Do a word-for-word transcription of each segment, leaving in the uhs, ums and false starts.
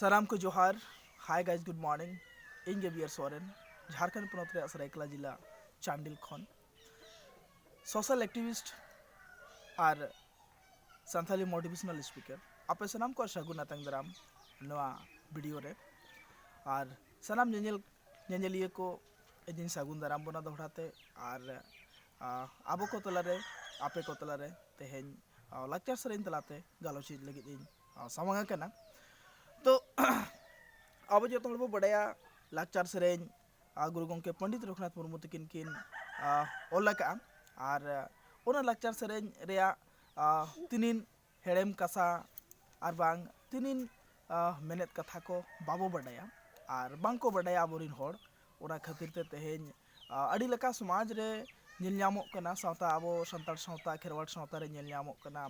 ᱥᱟᱱᱟᱢ ᱠᱚ ᱡᱚᱦᱟᱨ᱾ Hi guys, good morning. ᱤᱧ ᱜᱮ ᱵᱤ ᱟᱨ ᱥᱚᱨᱮᱱ, ᱡᱷᱟᱲᱠᱷᱚᱸᱰ ᱯᱚᱱᱚᱛ ᱨᱮᱭᱟᱜ ᱥᱟᱹᱨᱟᱹᱭᱠᱮᱞᱟ ᱡᱮᱞᱟ ᱪᱟᱱᱰᱤᱞ ᱠᱷᱚᱱ᱾ Social activist ᱟᱨ ᱥᱟᱱᱛᱟᱞᱤ motivational speaker, ᱟᱯᱮ ᱥᱟᱱᱟᱢ ᱠᱚ ᱥᱟᱹᱜᱩᱱ ᱟᱛᱟᱝ ᱫᱟᱨᱟᱢ ᱱᱚᱣᱟ ᱵᱷᱤᱰᱤᱭᱳ ᱨᱮ᱾ ᱟᱨ ᱥᱟᱱᱟᱢ ᱧᱮᱧᱮᱞ ᱧᱮᱧᱮᱞᱤᱭᱟᱹ ᱠᱚ ᱤᱧᱤᱧ ᱥᱟᱹᱜᱩᱱ ᱫᱟᱨᱟᱢ ᱵᱚᱱᱟ ᱫᱚᱦᱲᱟ ᱛᱮ᱾ ᱟᱨ ᱟ, ᱟᱵᱚ ᱠᱚ ᱛᱟᱞᱟᱨᱮ, ᱟᱯᱮ ᱠᱚ ᱛᱟᱞᱟᱨᱮ ᱛᱮᱦᱮᱧ ᱟ, ᱞᱟᱠᱪᱟᱨ ᱥᱮᱨᱮᱧ ᱛᱟᱞᱟᱛᱮ ᱜᱟᱞᱚᱪ ᱞᱟᱹᱜᱤᱫ ᱤᱧ ᱟ, ᱥᱟᱢᱟᱝ ᱟᱠᱟᱱᱟ᱾ ᱛᱚ ᱟᱵᱚ ᱡᱚᱛᱚ ᱦᱚᱲ ᱵᱚ ᱵᱟᱰᱟᱭᱟ, ᱞᱟᱠᱪᱟᱨ ᱥᱮᱨᱮᱧ ᱟ, ᱜᱩᱨᱩ ᱜᱚᱢᱠᱮ ᱯᱚᱱᱰᱤᱛ ᱨᱚᱜᱷᱩᱱᱟᱛᱷ ᱢᱩᱨᱢᱩ ᱛᱟᱹᱠᱤᱱ ᱠᱤᱱ ᱟ, ᱚᱞ ᱟᱠᱟᱫᱼᱟ᱾ ᱟᱨ ᱟ, ᱚᱱᱟ ᱞᱟᱠᱪᱟᱨ ᱥᱮᱨᱮᱧ ᱨᱮᱭᱟᱜ ᱟ, ᱛᱤᱱᱤᱱ ᱦᱮᱲᱮᱢ ᱠᱟᱥᱟ ᱟᱨ ᱵᱟᱝ ᱛᱤᱱᱤᱱ ᱟ, ᱢᱮᱱᱮᱫ ᱠᱟᱛᱷᱟ ᱠᱚ ᱵᱟᱵᱚ ᱵᱟᱰᱟᱭᱟ ᱟᱨ ᱵᱟᱝ ᱠᱚ ᱵᱟᱰᱟᱭᱟ ᱟᱵᱚᱨᱮᱱ ᱦᱚᱲ᱾ ᱚᱱᱟ ᱠᱷᱟᱹᱛᱤᱨ ᱛᱮ ᱛᱮᱦᱮᱧ ᱟ, ᱟᱹᱰᱤ ᱞᱮᱠᱟ ᱥᱚᱢᱟᱡᱽ ᱨᱮ ᱧᱮᱞ ᱧᱟᱢᱚᱜ ᱠᱟᱱᱟ, ᱥᱟᱶᱛᱟ, ᱟᱵᱚ ᱥᱟᱱᱛᱟᱲ ᱥᱟᱶᱛᱟ, ᱠᱷᱮᱨᱣᱟᱲ ᱥᱟᱶᱛᱟ ᱨᱮ ᱧᱮᱞ ᱧᱟᱢᱚᱜ ᱠᱟᱱᱟ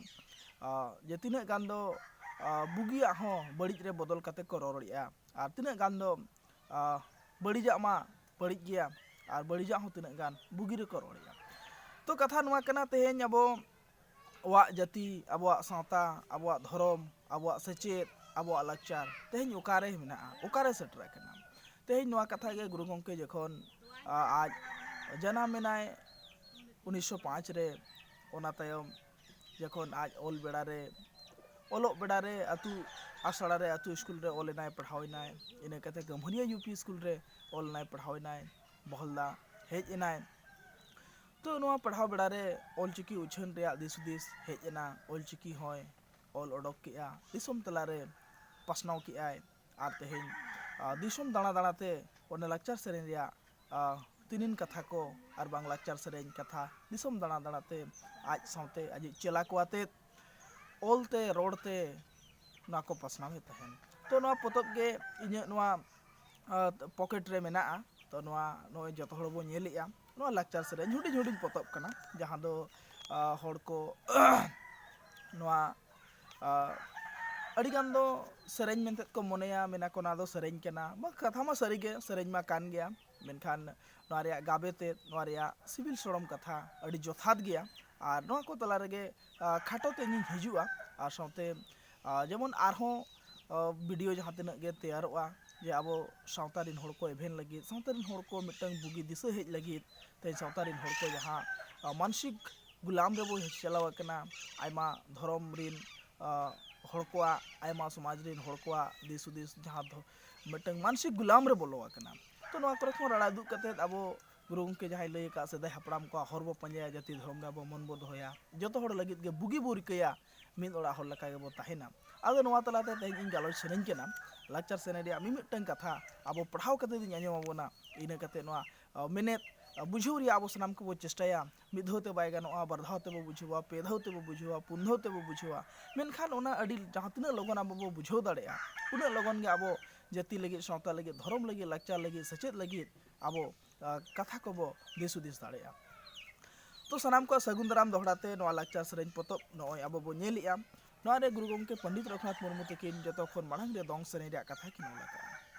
ᱟ, ᱡᱮ ᱛᱤᱱᱟᱹᱜ ᱜᱟᱱ ᱫᱚ ᱟ, ᱵᱩᱜᱤᱭᱟᱜ ᱦᱚᱸ ᱵᱟᱹᱲᱤᱡ ᱨᱮ ᱵᱚᱫᱚᱞ ᱠᱟᱛᱮ ᱠᱚ ᱨᱚᱲᱮᱫᱼᱟ, ᱟᱨ ᱛᱤᱱᱟᱹᱜ ᱜᱟᱱ ᱫᱚ ᱟ, ᱵᱟᱹᱲᱤᱡᱟᱜ ᱢᱟ ᱵᱟᱹᱲᱤᱡ ᱜᱮᱭᱟ ᱟᱨ ᱵᱟᱹᱲᱤᱡᱟᱜ ᱦᱚᱸ ᱛᱤᱱᱟᱹᱜ ᱜᱟᱱ ᱵᱩᱜᱤ ᱨᱮᱠᱚ ᱨᱚᱲᱮᱫᱼᱟ᱾ ᱛᱚ ᱠᱟᱛᱷᱟ ᱱᱚᱣᱟ ᱠᱟᱱᱟ, ᱛᱮᱦᱮᱧ ᱟᱵᱚ ᱟᱵᱚᱣᱟᱜ ᱡᱟᱹᱛᱤ, ᱟᱵᱚᱣᱟᱜ ᱥᱟᱶᱛᱟ, ᱟᱵᱚᱣᱟᱜ ᱫᱷᱚᱨᱚᱢ, ᱟᱵᱚᱣᱟᱜ ᱥᱮᱪᱮᱫ, ᱟᱵᱚᱣᱟᱜ ᱞᱟᱠᱪᱟᱨ ᱛᱮᱦᱮᱧ ᱚᱠᱟᱨᱮ ᱢᱮᱱᱟᱜᱼᱟ, ᱚᱠᱟᱨᱮ ᱥᱮᱴᱮᱨ ᱟᱠᱟᱱᱟ? ᱛᱮᱦᱮᱧ ᱱᱚᱣᱟ ᱠᱟᱛᱷᱟ ᱜᱮ ᱜᱩᱨᱩ ᱜᱚᱢᱠᱮ ᱡᱚᱠᱷᱚᱱ ᱟ, ᱟᱡ ᱡᱟᱱᱟᱢ ᱮᱱᱟᱭ ᱩᱱᱤᱥᱥᱚ ᱯᱟᱸᱪ ᱨᱮ, ᱚᱱᱟ ᱛᱟᱭᱚᱢ ᱡᱚᱠᱷᱚᱱ ᱟᱡ ᱚᱞ ᱵᱮᱲᱟ ᱨᱮ, ᱚᱞᱚᱜ ᱵᱮᱲᱟ ᱨᱮ ᱟᱹᱛᱩ ᱟᱥᱲᱟ ᱨᱮ, ᱟᱹᱛᱩ ᱥᱠᱩᱞ ᱨᱮ ᱚᱞ ᱮᱱᱟᱭ, ᱯᱟᱲᱦᱟᱣ ᱮᱱᱟᱭ᱾ ᱤᱱᱟᱹ ᱠᱟᱛᱮ ᱜᱟᱹᱢᱵᱷᱟᱹᱨᱤᱭᱟᱹ ᱭᱩ ᱯᱤ ᱥᱠᱩᱞ ᱨᱮ ᱚᱞ ᱮᱱᱟᱭ, ᱯᱟᱲᱦᱟᱣ ᱮᱱᱟᱭ, ᱵᱚᱦᱚᱞᱫᱟ ᱦᱮᱡ ᱮᱱᱟᱭ᱾ ᱛᱚ ᱱᱚᱣᱟ ᱯᱟᱲᱦᱟᱣ ᱵᱮᱲᱟ ᱨᱮ ᱚᱞᱪᱤᱠᱤ ᱩᱪᱷᱟᱹᱱ ᱨᱮᱭᱟᱜ ᱫᱤᱥ ᱦᱩᱫᱤᱥ ᱦᱮᱡ ᱮᱱᱟ, ᱚᱞᱪᱤᱠᱤ ᱦᱚᱸᱭ ᱚᱞ ᱚᱰᱚᱠ ᱠᱮᱜᱼᱟ, ᱫᱤᱥᱚᱢ ᱛᱟᱞᱟᱨᱮ ᱯᱟᱥᱱᱟᱣ ᱠᱮᱜᱼᱟᱭ᱾ ᱟᱨ ᱛᱮᱦᱮᱧ ᱟ, ᱫᱤᱥᱚᱢ ᱫᱟᱬᱟ ᱫᱟᱬᱟᱛᱮ ᱚᱱᱟ ᱞᱟᱠᱪᱟᱨ ᱥᱮᱨᱮᱧ ᱨᱮᱭᱟᱜ ᱟ, ᱛᱤᱱᱤᱱ ᱠᱟᱛᱷᱟ ᱠᱚ ᱟᱨ ᱵᱟᱝ ᱞᱟᱠᱪᱟᱨ ᱥᱮᱨᱮᱧ ᱠᱟᱛᱷᱟ ᱫᱤᱥᱚᱢ ᱫᱟᱬᱟ ᱫᱟᱬᱟᱛᱮ ᱟᱡ ᱥᱟᱶᱛᱮ ᱟᱡᱤᱡ ᱪᱮᱞᱟ ᱠᱚ ᱟᱛᱮᱫ ᱚᱞᱛᱮ ᱨᱚᱲᱛᱮ ᱱᱚᱣᱟ ᱠᱚ ᱯᱟᱥᱱᱟᱣᱮᱫ ᱛᱟᱦᱮᱱ᱾ ᱛᱚ ᱱᱚᱣᱟ ᱯᱚᱛᱚᱵ ᱜᱮ ᱤᱧᱟᱹᱜ ᱱᱚᱣᱟ ᱟ, ᱯᱚᱠᱮᱴ ᱨᱮ ᱢᱮᱱᱟᱜᱼᱟ᱾ ᱛᱚ ᱱᱚᱣᱟ ᱱᱚᱜᱼᱚᱭ ᱡᱚᱛᱚ ᱦᱚᱲ ᱵᱚᱱ ᱧᱮᱞᱮᱜᱼᱟ, ᱱᱚᱣᱟ ᱞᱟᱠᱪᱟᱨ ᱥᱮᱨᱮᱧ ᱦᱩᱰᱤᱧ ᱦᱩᱰᱤᱧ ᱯᱚᱛᱚᱵ ᱠᱟᱱᱟ, ᱡᱟᱦᱟᱸ ᱫᱚ ᱟ, ᱦᱚᱲ ᱠᱚ ᱱᱚᱣᱟ ᱟ, ᱟᱹᱰᱤᱜᱟᱱ ᱫᱚ ᱥᱮᱨᱮᱧ ᱢᱮᱱᱛᱮ ᱠᱚ ᱢᱚᱱᱮᱭᱟ, ᱢᱮᱱᱟ ᱠᱚ ᱱᱚᱣᱟ ᱫᱚ ᱥᱮᱨᱮᱧ ᱠᱟᱱᱟ᱾ ᱵᱟᱝ, ᱠᱟᱛᱷᱟ ᱢᱟ ᱥᱟᱹᱨᱤᱜᱮ, ᱥᱮᱨᱮᱧ ᱢᱟ ᱠᱟᱱ ᱜᱮᱭᱟ, ᱢᱮᱱᱠᱷᱟᱱ ᱱᱚᱣᱟ ᱨᱮᱭᱟᱜ ᱜᱟᱵᱮ ᱛᱮᱫ, ᱱᱚᱣᱟ ᱨᱮᱭᱟᱜ ᱥᱤᱵᱤᱞ ᱥᱚᱲᱚᱢ ᱠᱟᱛᱷᱟ ᱟᱹᱰᱤ ᱡᱚᱛᱷᱟᱛ ᱜᱮᱭᱟ᱾ ᱟᱨ ᱱᱚᱣᱟ ᱠᱚ ᱛᱟᱞᱟ ᱨᱮᱜᱮ ᱟ, ᱠᱷᱟᱴᱚ ᱛᱮ ᱤᱧᱤᱧ ᱦᱤᱡᱩᱜᱼᱟ᱾ ᱟᱨ ᱥᱟᱶᱛᱮ ᱟ, ᱡᱮᱢᱚᱱ ᱟᱨᱦᱚᱸ ᱵᱷᱤᱰᱤᱭᱳ ᱡᱟᱦᱟᱸ ᱛᱤᱱᱟᱹᱜ ᱜᱮ ᱛᱮᱭᱟᱨᱚᱜᱼᱟ, ᱡᱮ ᱟᱵᱚ ᱥᱟᱶᱛᱟ ᱨᱮᱱ ᱦᱚᱲ ᱠᱚ ᱮᱵᱷᱮᱱ ᱞᱟᱹᱜᱤᱫ, ᱥᱟᱶᱛᱟ ᱨᱮᱱ ᱦᱚᱲ ᱠᱚ ᱢᱤᱫᱴᱟᱝ ᱵᱩᱜᱤ ᱫᱤᱥᱟᱹ ᱦᱮᱡ ᱞᱟᱹᱜᱤᱫ, ᱛᱮᱦᱮᱧ ᱥᱟᱶᱛᱟ ᱨᱮᱱ ᱦᱚᱲ ᱠᱚ ᱡᱟᱦᱟᱸ ᱢᱟᱱᱥᱤᱠ ᱜᱩᱞᱟᱢ ᱨᱮᱵᱚ ᱪᱟᱞᱟᱣ ᱟᱠᱟᱱᱟ, ᱟᱭᱢᱟ ᱫᱷᱚᱨᱚᱢ ᱨᱮᱱ ᱦᱚᱲ ᱠᱚᱣᱟᱜ, ᱟᱭᱢᱟ ᱥᱚᱢᱟᱡᱽ ᱨᱮᱱ ᱦᱚᱲ ᱠᱚᱣᱟᱜ ᱫᱤᱥ ᱦᱩᱫᱤᱥ ᱡᱟᱦᱟᱸ ᱫᱚ ᱢᱤᱫᱴᱟᱝ ᱢᱟᱱᱥᱤᱠ ᱜᱩᱞᱟᱢ ᱨᱮ ᱵᱚᱞᱚ ᱟᱠᱟᱱᱟ᱾ ᱛᱚ ᱱᱚᱣᱟ ᱠᱚᱨᱮ ᱠᱷᱚᱱ ᱨᱟᱲᱟ ᱫᱩᱜ ᱠᱟᱛᱮᱫ ᱟᱵᱚ ᱜᱩᱨᱩ ᱜᱚᱢᱠᱮ ᱡᱟᱦᱟᱸᱭ ᱞᱟᱹᱭ ᱟᱠᱟᱫ, ᱥᱮᱫᱟᱭ ᱦᱟᱯᱲᱟᱢ ᱠᱚᱣᱟᱜ ᱦᱚᱨ ᱵᱚ ᱯᱟᱸᱡᱟᱭᱟ, ᱡᱟᱹᱛᱤ ᱫᱷᱚᱨᱚᱢ ᱨᱮ ᱟᱵᱚ ᱢᱚᱱ ᱵᱚ ᱫᱚᱦᱚᱭᱟ, ᱡᱚᱛᱚ ᱦᱚᱲ ᱞᱟᱹᱜᱤᱫ ᱜᱮ ᱵᱩᱜᱤ ᱵᱚ ᱨᱤᱠᱟᱹᱭᱟ, ᱢᱤᱫ ᱚᱲᱟᱜ ᱦᱚᱲ ᱞᱮᱠᱟ ᱜᱮᱵᱚ ᱛᱟᱦᱮᱱᱟ᱾ ᱟᱫᱚ ᱱᱚᱣᱟ ᱛᱟᱞᱟᱛᱮ ᱛᱮᱦᱮᱧ ᱤᱧ ᱜᱟᱞᱚᱪ ᱥᱟᱱᱟᱧ ᱠᱟᱱᱟ ᱞᱟᱠᱪᱟᱨ ᱥᱮᱨᱮᱧ ᱨᱮᱭᱟᱜ ᱢᱤᱢᱤᱫᱴᱟᱝ ᱠᱟᱛᱷᱟ ᱟᱵᱚ ᱯᱟᱲᱦᱟᱣ ᱠᱟᱛᱮ ᱤᱧ ᱟᱸᱡᱚᱢ ᱟᱵᱚᱱᱟ᱾ ᱤᱱᱟᱹ ᱠᱟᱛᱮ ᱱᱚᱣᱟ ᱢᱮᱱᱮᱫ ᱵᱩᱡᱷᱟᱹᱣ ᱨᱮᱭᱟᱜ ᱟᱵᱚ ᱥᱟᱱᱟᱢ ᱠᱚᱵᱚ ᱪᱮᱥᱴᱟᱭᱟ᱾ ᱢᱤᱫ ᱫᱷᱟᱣ ᱛᱮ ᱵᱟᱭ ᱜᱟᱱᱚᱜᱼᱟ, ᱵᱟᱨ ᱫᱷᱟᱣ ᱛᱮᱵᱚ ᱵᱩᱡᱷᱟᱹᱣᱟ, ᱯᱮ ᱫᱷᱟᱣ ᱛᱮᱵᱚ ᱵᱩᱡᱷᱟᱹᱣᱟ, ᱯᱩᱱ ᱫᱷᱟᱣ ᱛᱮᱵᱚ ᱵᱩᱡᱷᱟᱹᱣᱟ᱾ ᱢᱮᱱᱠᱷᱟᱱ ᱚᱱᱟ ᱟᱹᱰᱤ ᱡᱟᱦᱟᱸ ᱛᱤᱱᱟᱹᱜ ᱞᱚᱜᱚᱱ ᱟᱵᱚ ᱵᱚ ᱵᱩᱡᱷᱟᱹᱣ ᱫᱟᱲᱮᱭᱟᱜᱼᱟ, ᱩᱱᱟᱹᱜ ᱞᱚᱜᱚᱱ ᱜᱮ ᱟᱵᱚ ᱡᱟᱹᱛᱤ ᱞᱟᱹᱜᱤᱫ, ᱥᱟᱶᱛᱟ ᱞᱟᱹᱜᱤᱫ, ᱫᱷᱚᱨᱚᱢ ᱞᱟᱹᱜᱤᱫ, ᱞᱟᱠᱪᱟᱨ ᱞᱟᱹᱜᱤᱫ, ᱥᱮᱪᱮᱫ ᱞᱟᱹᱜᱤᱫ ᱟᱵᱚ ᱠᱟᱛᱷᱟ ᱠᱚᱵᱚ ᱫᱤᱥ ᱦᱩᱫᱤᱥ ᱫᱟᱲᱮᱭᱟᱜᱼᱟ᱾ ᱛᱚ ᱥᱟᱱᱟᱢ ᱠᱚᱣᱟᱜ ᱥᱟᱹᱜᱩᱱ ᱫᱟᱨᱟᱢ ᱫᱚᱦᱲᱟ ᱛᱮ ᱱᱚᱣᱟ ᱞᱟᱠᱪᱟᱨ ᱥᱮᱨᱮᱧ ᱯᱚᱛᱚᱵ ᱱᱚᱜᱼᱚᱭ ᱟᱵᱚ ᱵᱚ ᱧᱮᱞᱮᱜᱼᱟ᱾ ᱱᱚᱣᱟ ᱨᱮ ᱜᱩᱨᱩ ᱜᱚᱢᱠᱮ ᱯᱚᱱᱰᱤᱛ ᱨᱚᱜᱷᱩᱱᱟᱛᱷ ᱢᱩᱨᱢᱩ ᱛᱟᱹᱠᱤᱱ ᱡᱚᱛᱚ ᱠᱷᱚᱱ ᱢᱟᱲᱟᱝ ᱨᱮ ᱫᱚᱝ ᱥᱮᱨᱮᱧ ᱨᱮᱭᱟᱜ ᱠᱟᱛᱷᱟ ᱠᱤᱱ ᱚᱞ ᱟᱠᱟᱫᱼᱟ᱾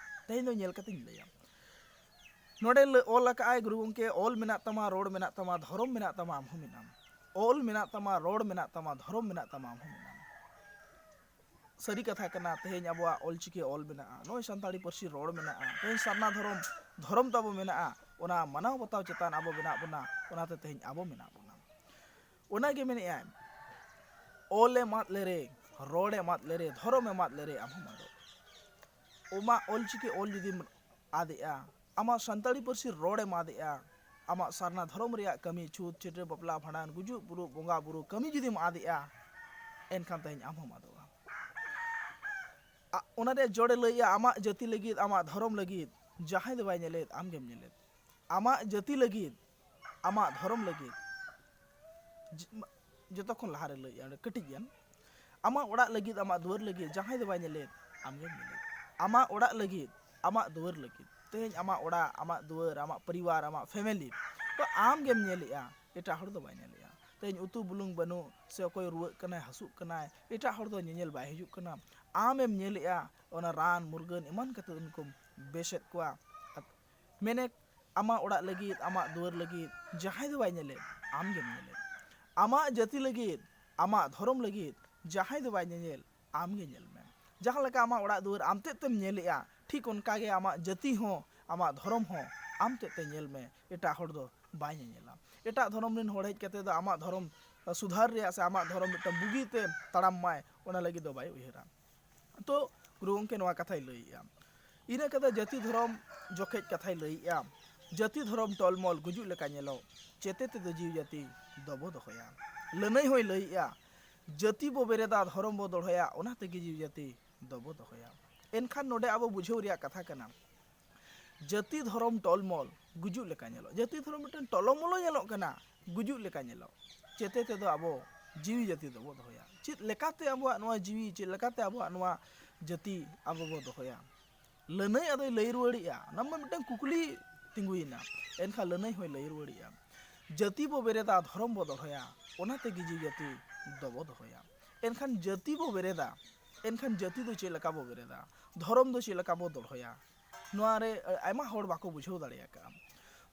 ᱛᱮᱦᱮᱧ ᱫᱚ ᱧᱮᱞ ᱠᱟᱛᱮᱧ ᱞᱟᱹᱭᱟ᱾ ᱱᱚᱰᱮ ᱞᱟᱹ- ᱚᱞ ᱟᱠᱟᱫᱼᱟᱭ ᱜᱩᱨᱩ ᱜᱚᱢᱠᱮ, "ᱚᱞ ᱢᱮᱱᱟᱜ ᱛᱟᱢᱟ, ᱨᱚᱲ ᱢᱮᱱᱟᱜ ᱛᱟᱢᱟ, ᱫᱷᱚᱨᱚᱢ ᱢᱮᱱᱟᱜ ᱛᱟᱢᱟ, ᱟᱢ ᱦᱚᱸ ᱢᱮᱱᱟᱢ᱾ ᱚᱞ ᱢᱮᱱᱟᱜ ᱛᱟᱢᱟ, ᱨᱚᱲ ᱢᱮᱱᱟᱜ ᱛᱟᱢᱟ, ᱫᱷᱚᱨᱚᱢ ᱢᱮᱱᱟᱜ ᱛᱟᱢᱟ, ᱟᱢ ᱦᱚᱸ ᱢᱮᱱᱟᱢ᱾" ᱥᱟᱹᱨᱤ ᱠᱟᱛᱷᱟ ᱠᱟᱱᱟ, ᱛᱮᱦᱮᱧ ᱟᱵᱚᱣᱟᱜ ᱚᱞᱪᱤᱠᱤ ᱚᱞ ᱢᱮᱱᱟᱜᱼᱟ, ᱱᱚᱜᱼᱚᱭ ᱥᱟᱱᱛᱟᱲᱤ ᱯᱟᱹᱨᱥᱤ ᱨᱚᱲ ᱢᱮᱱᱟᱜᱼᱟ, ᱛᱮᱦᱮᱧ ᱥᱟᱨᱱᱟ ᱫᱷᱚᱨᱚᱢ, ᱫᱷᱚᱨᱚᱢ ᱛᱟᱵᱚ ᱢᱮᱱᱟᱜᱼᱟ, ᱚᱱᱟ ᱢᱟᱱᱟᱣ ᱵᱟᱛᱟᱣ ᱪᱮᱛᱟᱱ ᱟᱵᱚ ᱢᱮᱱᱟᱜ ᱵᱚᱱᱟ, ᱚᱱᱟᱛᱮ ᱛᱮᱦᱮᱧ ᱟᱵᱚ ᱢᱮᱱᱟᱜ ᱵᱚᱱᱟ᱾ ᱚᱱᱟᱜᱮ ᱢᱮᱱᱮᱫᱼᱟᱭ, ᱚᱞ ᱮᱢ ᱟᱫ ᱞᱮᱨᱮ, ᱨᱚᱲ ᱮᱢ ᱟᱫ ᱞᱮᱨᱮ, ᱫᱷᱚᱨᱚᱢ ᱮᱢ ᱟᱫ ᱞᱮᱨᱮ, ᱟᱢ ᱦᱚᱸᱢ ᱟᱫᱚᱜ᱾ ᱟᱢᱟᱜ ᱚᱞᱪᱤᱠᱤ ᱚᱞ ᱡᱩᱫᱤᱢ ᱟᱫᱮᱜᱼᱟ, ᱟᱢᱟᱜ ᱥᱟᱱᱛᱟᱲᱤ ᱯᱟᱹᱨᱥᱤ ᱨᱚᱲ ᱮᱢ ᱟᱫᱮᱜᱼᱟ, ᱟᱢᱟᱜ ᱥᱟᱨᱱᱟ ᱫᱷᱚᱨᱚᱢ ᱨᱮᱭᱟᱜ ᱠᱟᱹᱢᱤ, ᱪᱷᱩᱛ, ᱪᱷᱟᱹᱴᱭᱟᱹᱨ, ᱵᱟᱯᱞᱟ, ᱵᱷᱟᱸᱰᱟᱱ, ᱜᱩᱡᱩᱜ, ᱵᱩᱨᱩᱜ, ᱵᱚᱸᱜᱟ ᱵᱩᱨᱩ ᱠᱟᱹᱢᱤ ᱡᱩᱫᱤᱢ ᱟᱫᱮᱜᱼᱟ, ᱮᱱᱠᱷᱟᱱ ᱛᱮᱦᱮᱧ ᱟᱢ ᱦᱚᱸᱢ ᱟᱫᱚᱜᱼᱟ᱾ ᱟ-, ᱚᱱᱟ ᱨᱮᱭᱟᱜ ᱡᱚᱲᱮ ᱞᱟᱹᱭᱮᱜᱼᱟ, ᱟᱢᱟᱜ ᱡᱟᱹᱛᱤ ᱞᱟᱹᱜᱤᱫ, ᱟᱢᱟᱜ ᱫᱷᱚᱨᱚᱢ ᱞᱟᱹᱜᱤᱫ ᱡᱟᱦᱟᱸᱭ ᱫᱚ ᱵᱟᱭ ᱧᱮᱞᱮᱫ, ᱟᱢᱜᱮᱢ ᱧᱮᱞᱮᱫ᱾ ᱟᱢᱟᱜ ᱡᱟᱹᱛᱤ ᱞᱟᱹᱜᱤᱫ, ᱟᱢᱟᱜ ᱫᱷᱚᱨᱚᱢ ᱞᱟᱹᱜᱤᱫ, ᱡ-, ᱢᱟ-, ᱡᱚᱛᱚ ᱠᱷᱚᱱ ᱞᱟᱦᱟᱨᱮ ᱞᱟᱹᱭᱮᱜᱼᱟ, ᱚᱸᱰᱮ ᱠᱟᱹᱴᱤᱡ ᱜᱟᱱ, ᱟᱢᱟᱜ ᱚᱲᱟᱜ ᱞᱟᱹᱜᱤᱫ, ᱟᱢᱟᱜ ᱫᱩᱣᱟᱹᱨ ᱞᱟᱹᱜᱤᱫ ᱡᱟᱦᱟᱸᱭ ᱫᱚ ᱵᱟᱭ ᱧᱮᱞᱮᱫ, ᱟᱢᱜᱮᱢ ᱧᱮᱞᱮᱫ᱾ ᱟᱢᱟᱜ ᱚᱲᱟᱜ ᱞᱟᱹᱜᱤᱫ, ᱟᱢᱟᱜ ᱫᱩᱣᱟᱹᱨ ᱞᱟᱹᱜᱤᱫ, ᱛᱮᱦᱮᱧ ᱟᱢᱟᱜ ᱚᱲᱟᱜ, ᱟᱢᱟᱜ ᱫᱩᱣᱟᱹᱨ, ᱟᱢᱟᱜ ᱯᱚᱨᱤᱵᱟᱨ, ᱟᱢᱟᱜ ᱯᱷᱮᱢᱮᱞᱤ ᱫᱚ ᱟᱢᱜᱮᱢ ᱧᱮᱞᱮᱜᱼᱟ, ᱮᱴᱟᱜ ᱦᱚᱲ ᱫᱚ ᱵᱟᱭ ᱧᱮᱞᱮᱜᱼᱟ᱾ ᱛᱮᱦᱮᱧ ᱩᱛᱩ ᱵᱩᱞᱩᱝ ᱵᱟᱹᱱᱩᱜ ᱥᱮ ᱚᱠᱚᱭ ᱨᱩᱣᱟᱹᱜ ᱠᱟᱱᱟᱭ, ᱦᱟᱹᱥᱩᱜ ᱠᱟᱱᱟᱭ, ᱮᱴᱟᱜ ᱦᱚᱲ ᱫᱚ ᱧᱮᱧᱮᱞ ᱵᱟᱭ ᱦᱤᱡᱩᱜ ᱠᱟᱱᱟ, ᱟᱢᱮᱢ ᱧᱮᱞᱮᱜᱼᱟ᱾ ᱚᱱᱟ ᱨᱟᱱ ᱢᱩᱨᱜᱟᱹᱱ ᱮᱢᱟᱱ ᱠᱟᱛᱮ ᱩᱱᱠᱩᱢ ᱵᱮᱥᱮᱫ ᱠᱚᱣᱟ᱾ ᱢᱮᱱᱮᱫ, ᱟᱢᱟᱜ ᱚᱲᱟᱜ ᱞᱟᱹᱜᱤᱫ, ᱟᱢᱟᱜ ᱫᱩᱣᱟᱹᱨ ᱞᱟᱹᱜᱤᱫ ᱡᱟᱦᱟᱸᱭ ᱫᱚ ᱵᱟᱭ ᱧᱮᱞᱮᱫ, ᱟᱢᱜᱮᱢ ᱧᱮᱞᱮᱫ᱾ ᱟᱢᱟᱜ ᱡᱟᱹᱛᱤ ᱞᱟᱹᱜᱤᱫ, ᱟᱢᱟᱜ ᱫᱷᱚᱨᱚᱢ ᱞᱟᱹᱜᱤᱫ ᱡᱟᱦᱟᱸᱭ ᱫᱚ ᱵᱟᱭ ᱧᱮᱧᱮᱞ, ᱟᱢᱜᱮ ᱧᱮᱞ ᱢᱮ᱾ ᱡᱟᱦᱟᱸ ᱞᱮᱠᱟ ᱟᱢᱟᱜ ᱚᱲᱟᱜ ᱫᱩᱣᱟᱹᱨ ᱟᱢ ᱛᱮᱫ ᱛᱮᱢ ᱧᱮᱞᱮᱜᱼᱟ, ᱴᱷᱤᱠ ᱚᱱᱠᱟ ᱜᱮ ᱟᱢᱟᱜ ᱡᱟᱹᱛᱤ ᱦᱚᱸ, ᱟᱢᱟᱜ ᱫᱷᱚᱨᱚᱢ ᱦᱚᱸ ᱟᱢ ᱛᱮᱫ ᱛᱮ ᱧᱮᱞ ᱢᱮ, ᱮᱴᱟᱜ ᱦᱚᱲ ᱫᱚ ᱵᱟᱭ ᱧᱮᱧᱮᱞᱟ᱾ ᱮᱴᱟᱜ ᱫᱷᱚᱨᱚᱢ ᱨᱮᱱ ᱦᱚᱲ ᱦᱮᱡ ᱠᱟᱛᱮ ᱫᱚ ᱟᱢᱟᱜ ᱫᱷᱚᱨᱚᱢ ᱥᱩᱫᱷᱟᱨ ᱨᱮᱭᱟᱜ ᱥᱮ ᱟᱢᱟᱜ ᱫᱷᱚᱨᱚᱢ ᱢᱤᱫᱴᱟᱝ ᱵᱩᱜᱤ ᱛᱮ ᱛᱟᱲᱟᱢ ᱢᱟᱭ, ᱚᱱᱟ ᱞᱟᱹᱜᱤᱫ ᱫᱚ ᱵᱟᱭ ᱩᱭᱦᱟᱹᱨᱟ᱾ ᱛᱚ ᱜᱩᱨᱩ ᱜᱚᱢᱠᱮ ᱱᱚᱣᱟ ᱠᱟᱛᱷᱟᱭ ᱞᱟᱹᱭᱮᱜᱼᱟ᱾ ᱤᱱᱟᱹ ᱠᱟᱛᱮ ᱡᱟᱹᱛᱤ ᱫᱷᱚᱨᱚᱢ ᱡᱚᱠᱷᱮᱡ ᱠᱟᱛᱷᱟᱭ ᱞᱟᱹᱭᱮᱜᱼᱟ, ᱡᱟᱹᱛᱤ ᱫᱷᱚᱨᱚᱢ ᱴᱚᱞᱢᱚᱞ ᱜᱩᱡᱩᱜ ᱞᱮᱠᱟ ᱧᱮᱞᱚᱜ, ᱪᱮᱛᱮ ᱛᱮᱫᱚ ᱡᱤᱣᱤ ᱡᱟᱹᱛᱤ ᱫᱚᱵᱚ ᱫᱚᱦᱚᱭᱟ᱾ ᱞᱟᱹᱱᱟᱹᱭ ᱦᱚᱸᱭ ᱞᱟᱹᱭᱮᱜᱼᱟ, ᱡᱟᱹᱛᱤ ᱵᱚ ᱵᱮᱨᱮᱫᱟ, ᱫᱷᱚᱨᱚᱢ ᱵᱚ ᱫᱚᱲᱦᱚᱭᱟ, ᱚᱱᱟ ᱛᱮᱜᱮ ᱡᱤᱣᱤ ᱡᱟᱹᱛᱤ ᱫᱚᱵᱚ ᱫᱚᱦᱚᱭᱟ᱾ ᱮᱱᱠᱷᱟᱱ ᱱᱚᱰᱮ ᱟᱵᱚ ᱵᱩᱡᱷᱟᱹᱣ ᱨᱮᱭᱟᱜ ᱠᱟᱛᱷᱟ ᱠᱟᱱᱟ, ᱡᱟᱹᱛᱤ ᱫᱷᱚᱨᱚᱢ ᱴᱚᱞᱢᱚᱞ ᱜᱩᱡᱩᱜ ᱞᱮᱠᱟ ᱧᱮᱞᱚᱜ᱾ ᱡᱟᱹᱛᱤ ᱫᱷᱚᱨᱚᱢ ᱢᱤᱫᱴᱮᱱ ᱴᱚᱞᱚᱢᱚᱞᱚ ᱧᱮᱞᱚᱜ ᱠᱟᱱᱟ, ᱜᱩᱡᱩᱜ ᱞᱮᱠᱟ ᱧᱮᱞᱚᱜ᱾ ᱪᱮᱛᱮ ᱛᱮᱫᱚ ᱟᱵᱚ ᱡᱤᱣᱤ ᱡᱟᱹᱛᱤ ᱫᱚᱵᱚ ᱫᱚᱦᱚᱭᱟ᱾ ᱪᱮᱫ ᱞᱮᱠᱟᱛᱮ ᱟᱵᱚᱣᱟᱜ ᱱᱚᱣᱟ ᱡᱤᱣᱤ, ᱪᱮᱫ ᱞᱮᱠᱟᱛᱮ ᱟᱵᱚᱣᱟᱜ ᱱᱚᱣᱟ ᱡᱟᱹᱛᱤ ᱟᱵᱚ ᱵᱚ ᱫᱚᱦᱚᱭᱟ? ᱞᱟᱹᱱᱟᱹᱭ ᱟᱫᱚᱭ ᱞᱟᱹᱭ ᱨᱩᱣᱟᱹᱲᱮᱜᱼᱟ, ᱚᱱᱟ ᱢᱟ ᱢᱤᱫᱴᱟᱝ ᱠᱩᱠᱞᱤ ᱛᱤᱸᱜᱩᱭᱮᱱᱟ᱾ ᱮᱱᱠᱷᱟᱱ ᱞᱟᱹᱱᱟᱹᱭ ᱦᱚᱸᱭ ᱞᱟᱹᱭ ᱨᱩᱣᱟᱹᱲᱮᱜᱼᱟ, ᱡᱟᱹᱛᱤ ᱵᱚ ᱵᱮᱨᱮᱫᱟ, ᱫᱷᱚᱨᱚᱢ ᱵᱚ ᱫᱚᱦᱚᱭᱟ, ᱚᱱᱟᱛᱮ ᱜᱮ ᱡᱤᱣᱤ ᱡᱟᱹᱛᱤ ᱫᱚᱵᱚ ᱫᱚᱦᱚᱭᱟ᱾ ᱮᱱᱠᱷᱟᱱ ᱡᱟᱹᱛᱤ ᱵᱚ ᱵᱮᱨᱮᱫᱟ, ᱮᱱᱠᱷᱟᱱ ᱡᱟᱹᱛᱤ ᱫᱚ ᱪᱮᱫ ᱞᱮᱠᱟ ᱵᱚ ᱵᱮᱨᱮᱫᱟ, ᱫᱷᱚᱨᱚᱢ ᱫᱚ ᱪᱮᱫ ᱞᱮᱠᱟ ᱵᱚ ᱫᱚᱦᱚᱭᱟ? ᱱᱚᱣᱟ ᱨᱮ ᱟᱭᱢᱟ ᱦᱚᱲ ᱵᱟᱠᱚ ᱵᱩᱡᱷᱟᱹᱣ ᱫᱟᱲᱮ ᱟᱠᱟᱫᱼᱟ᱾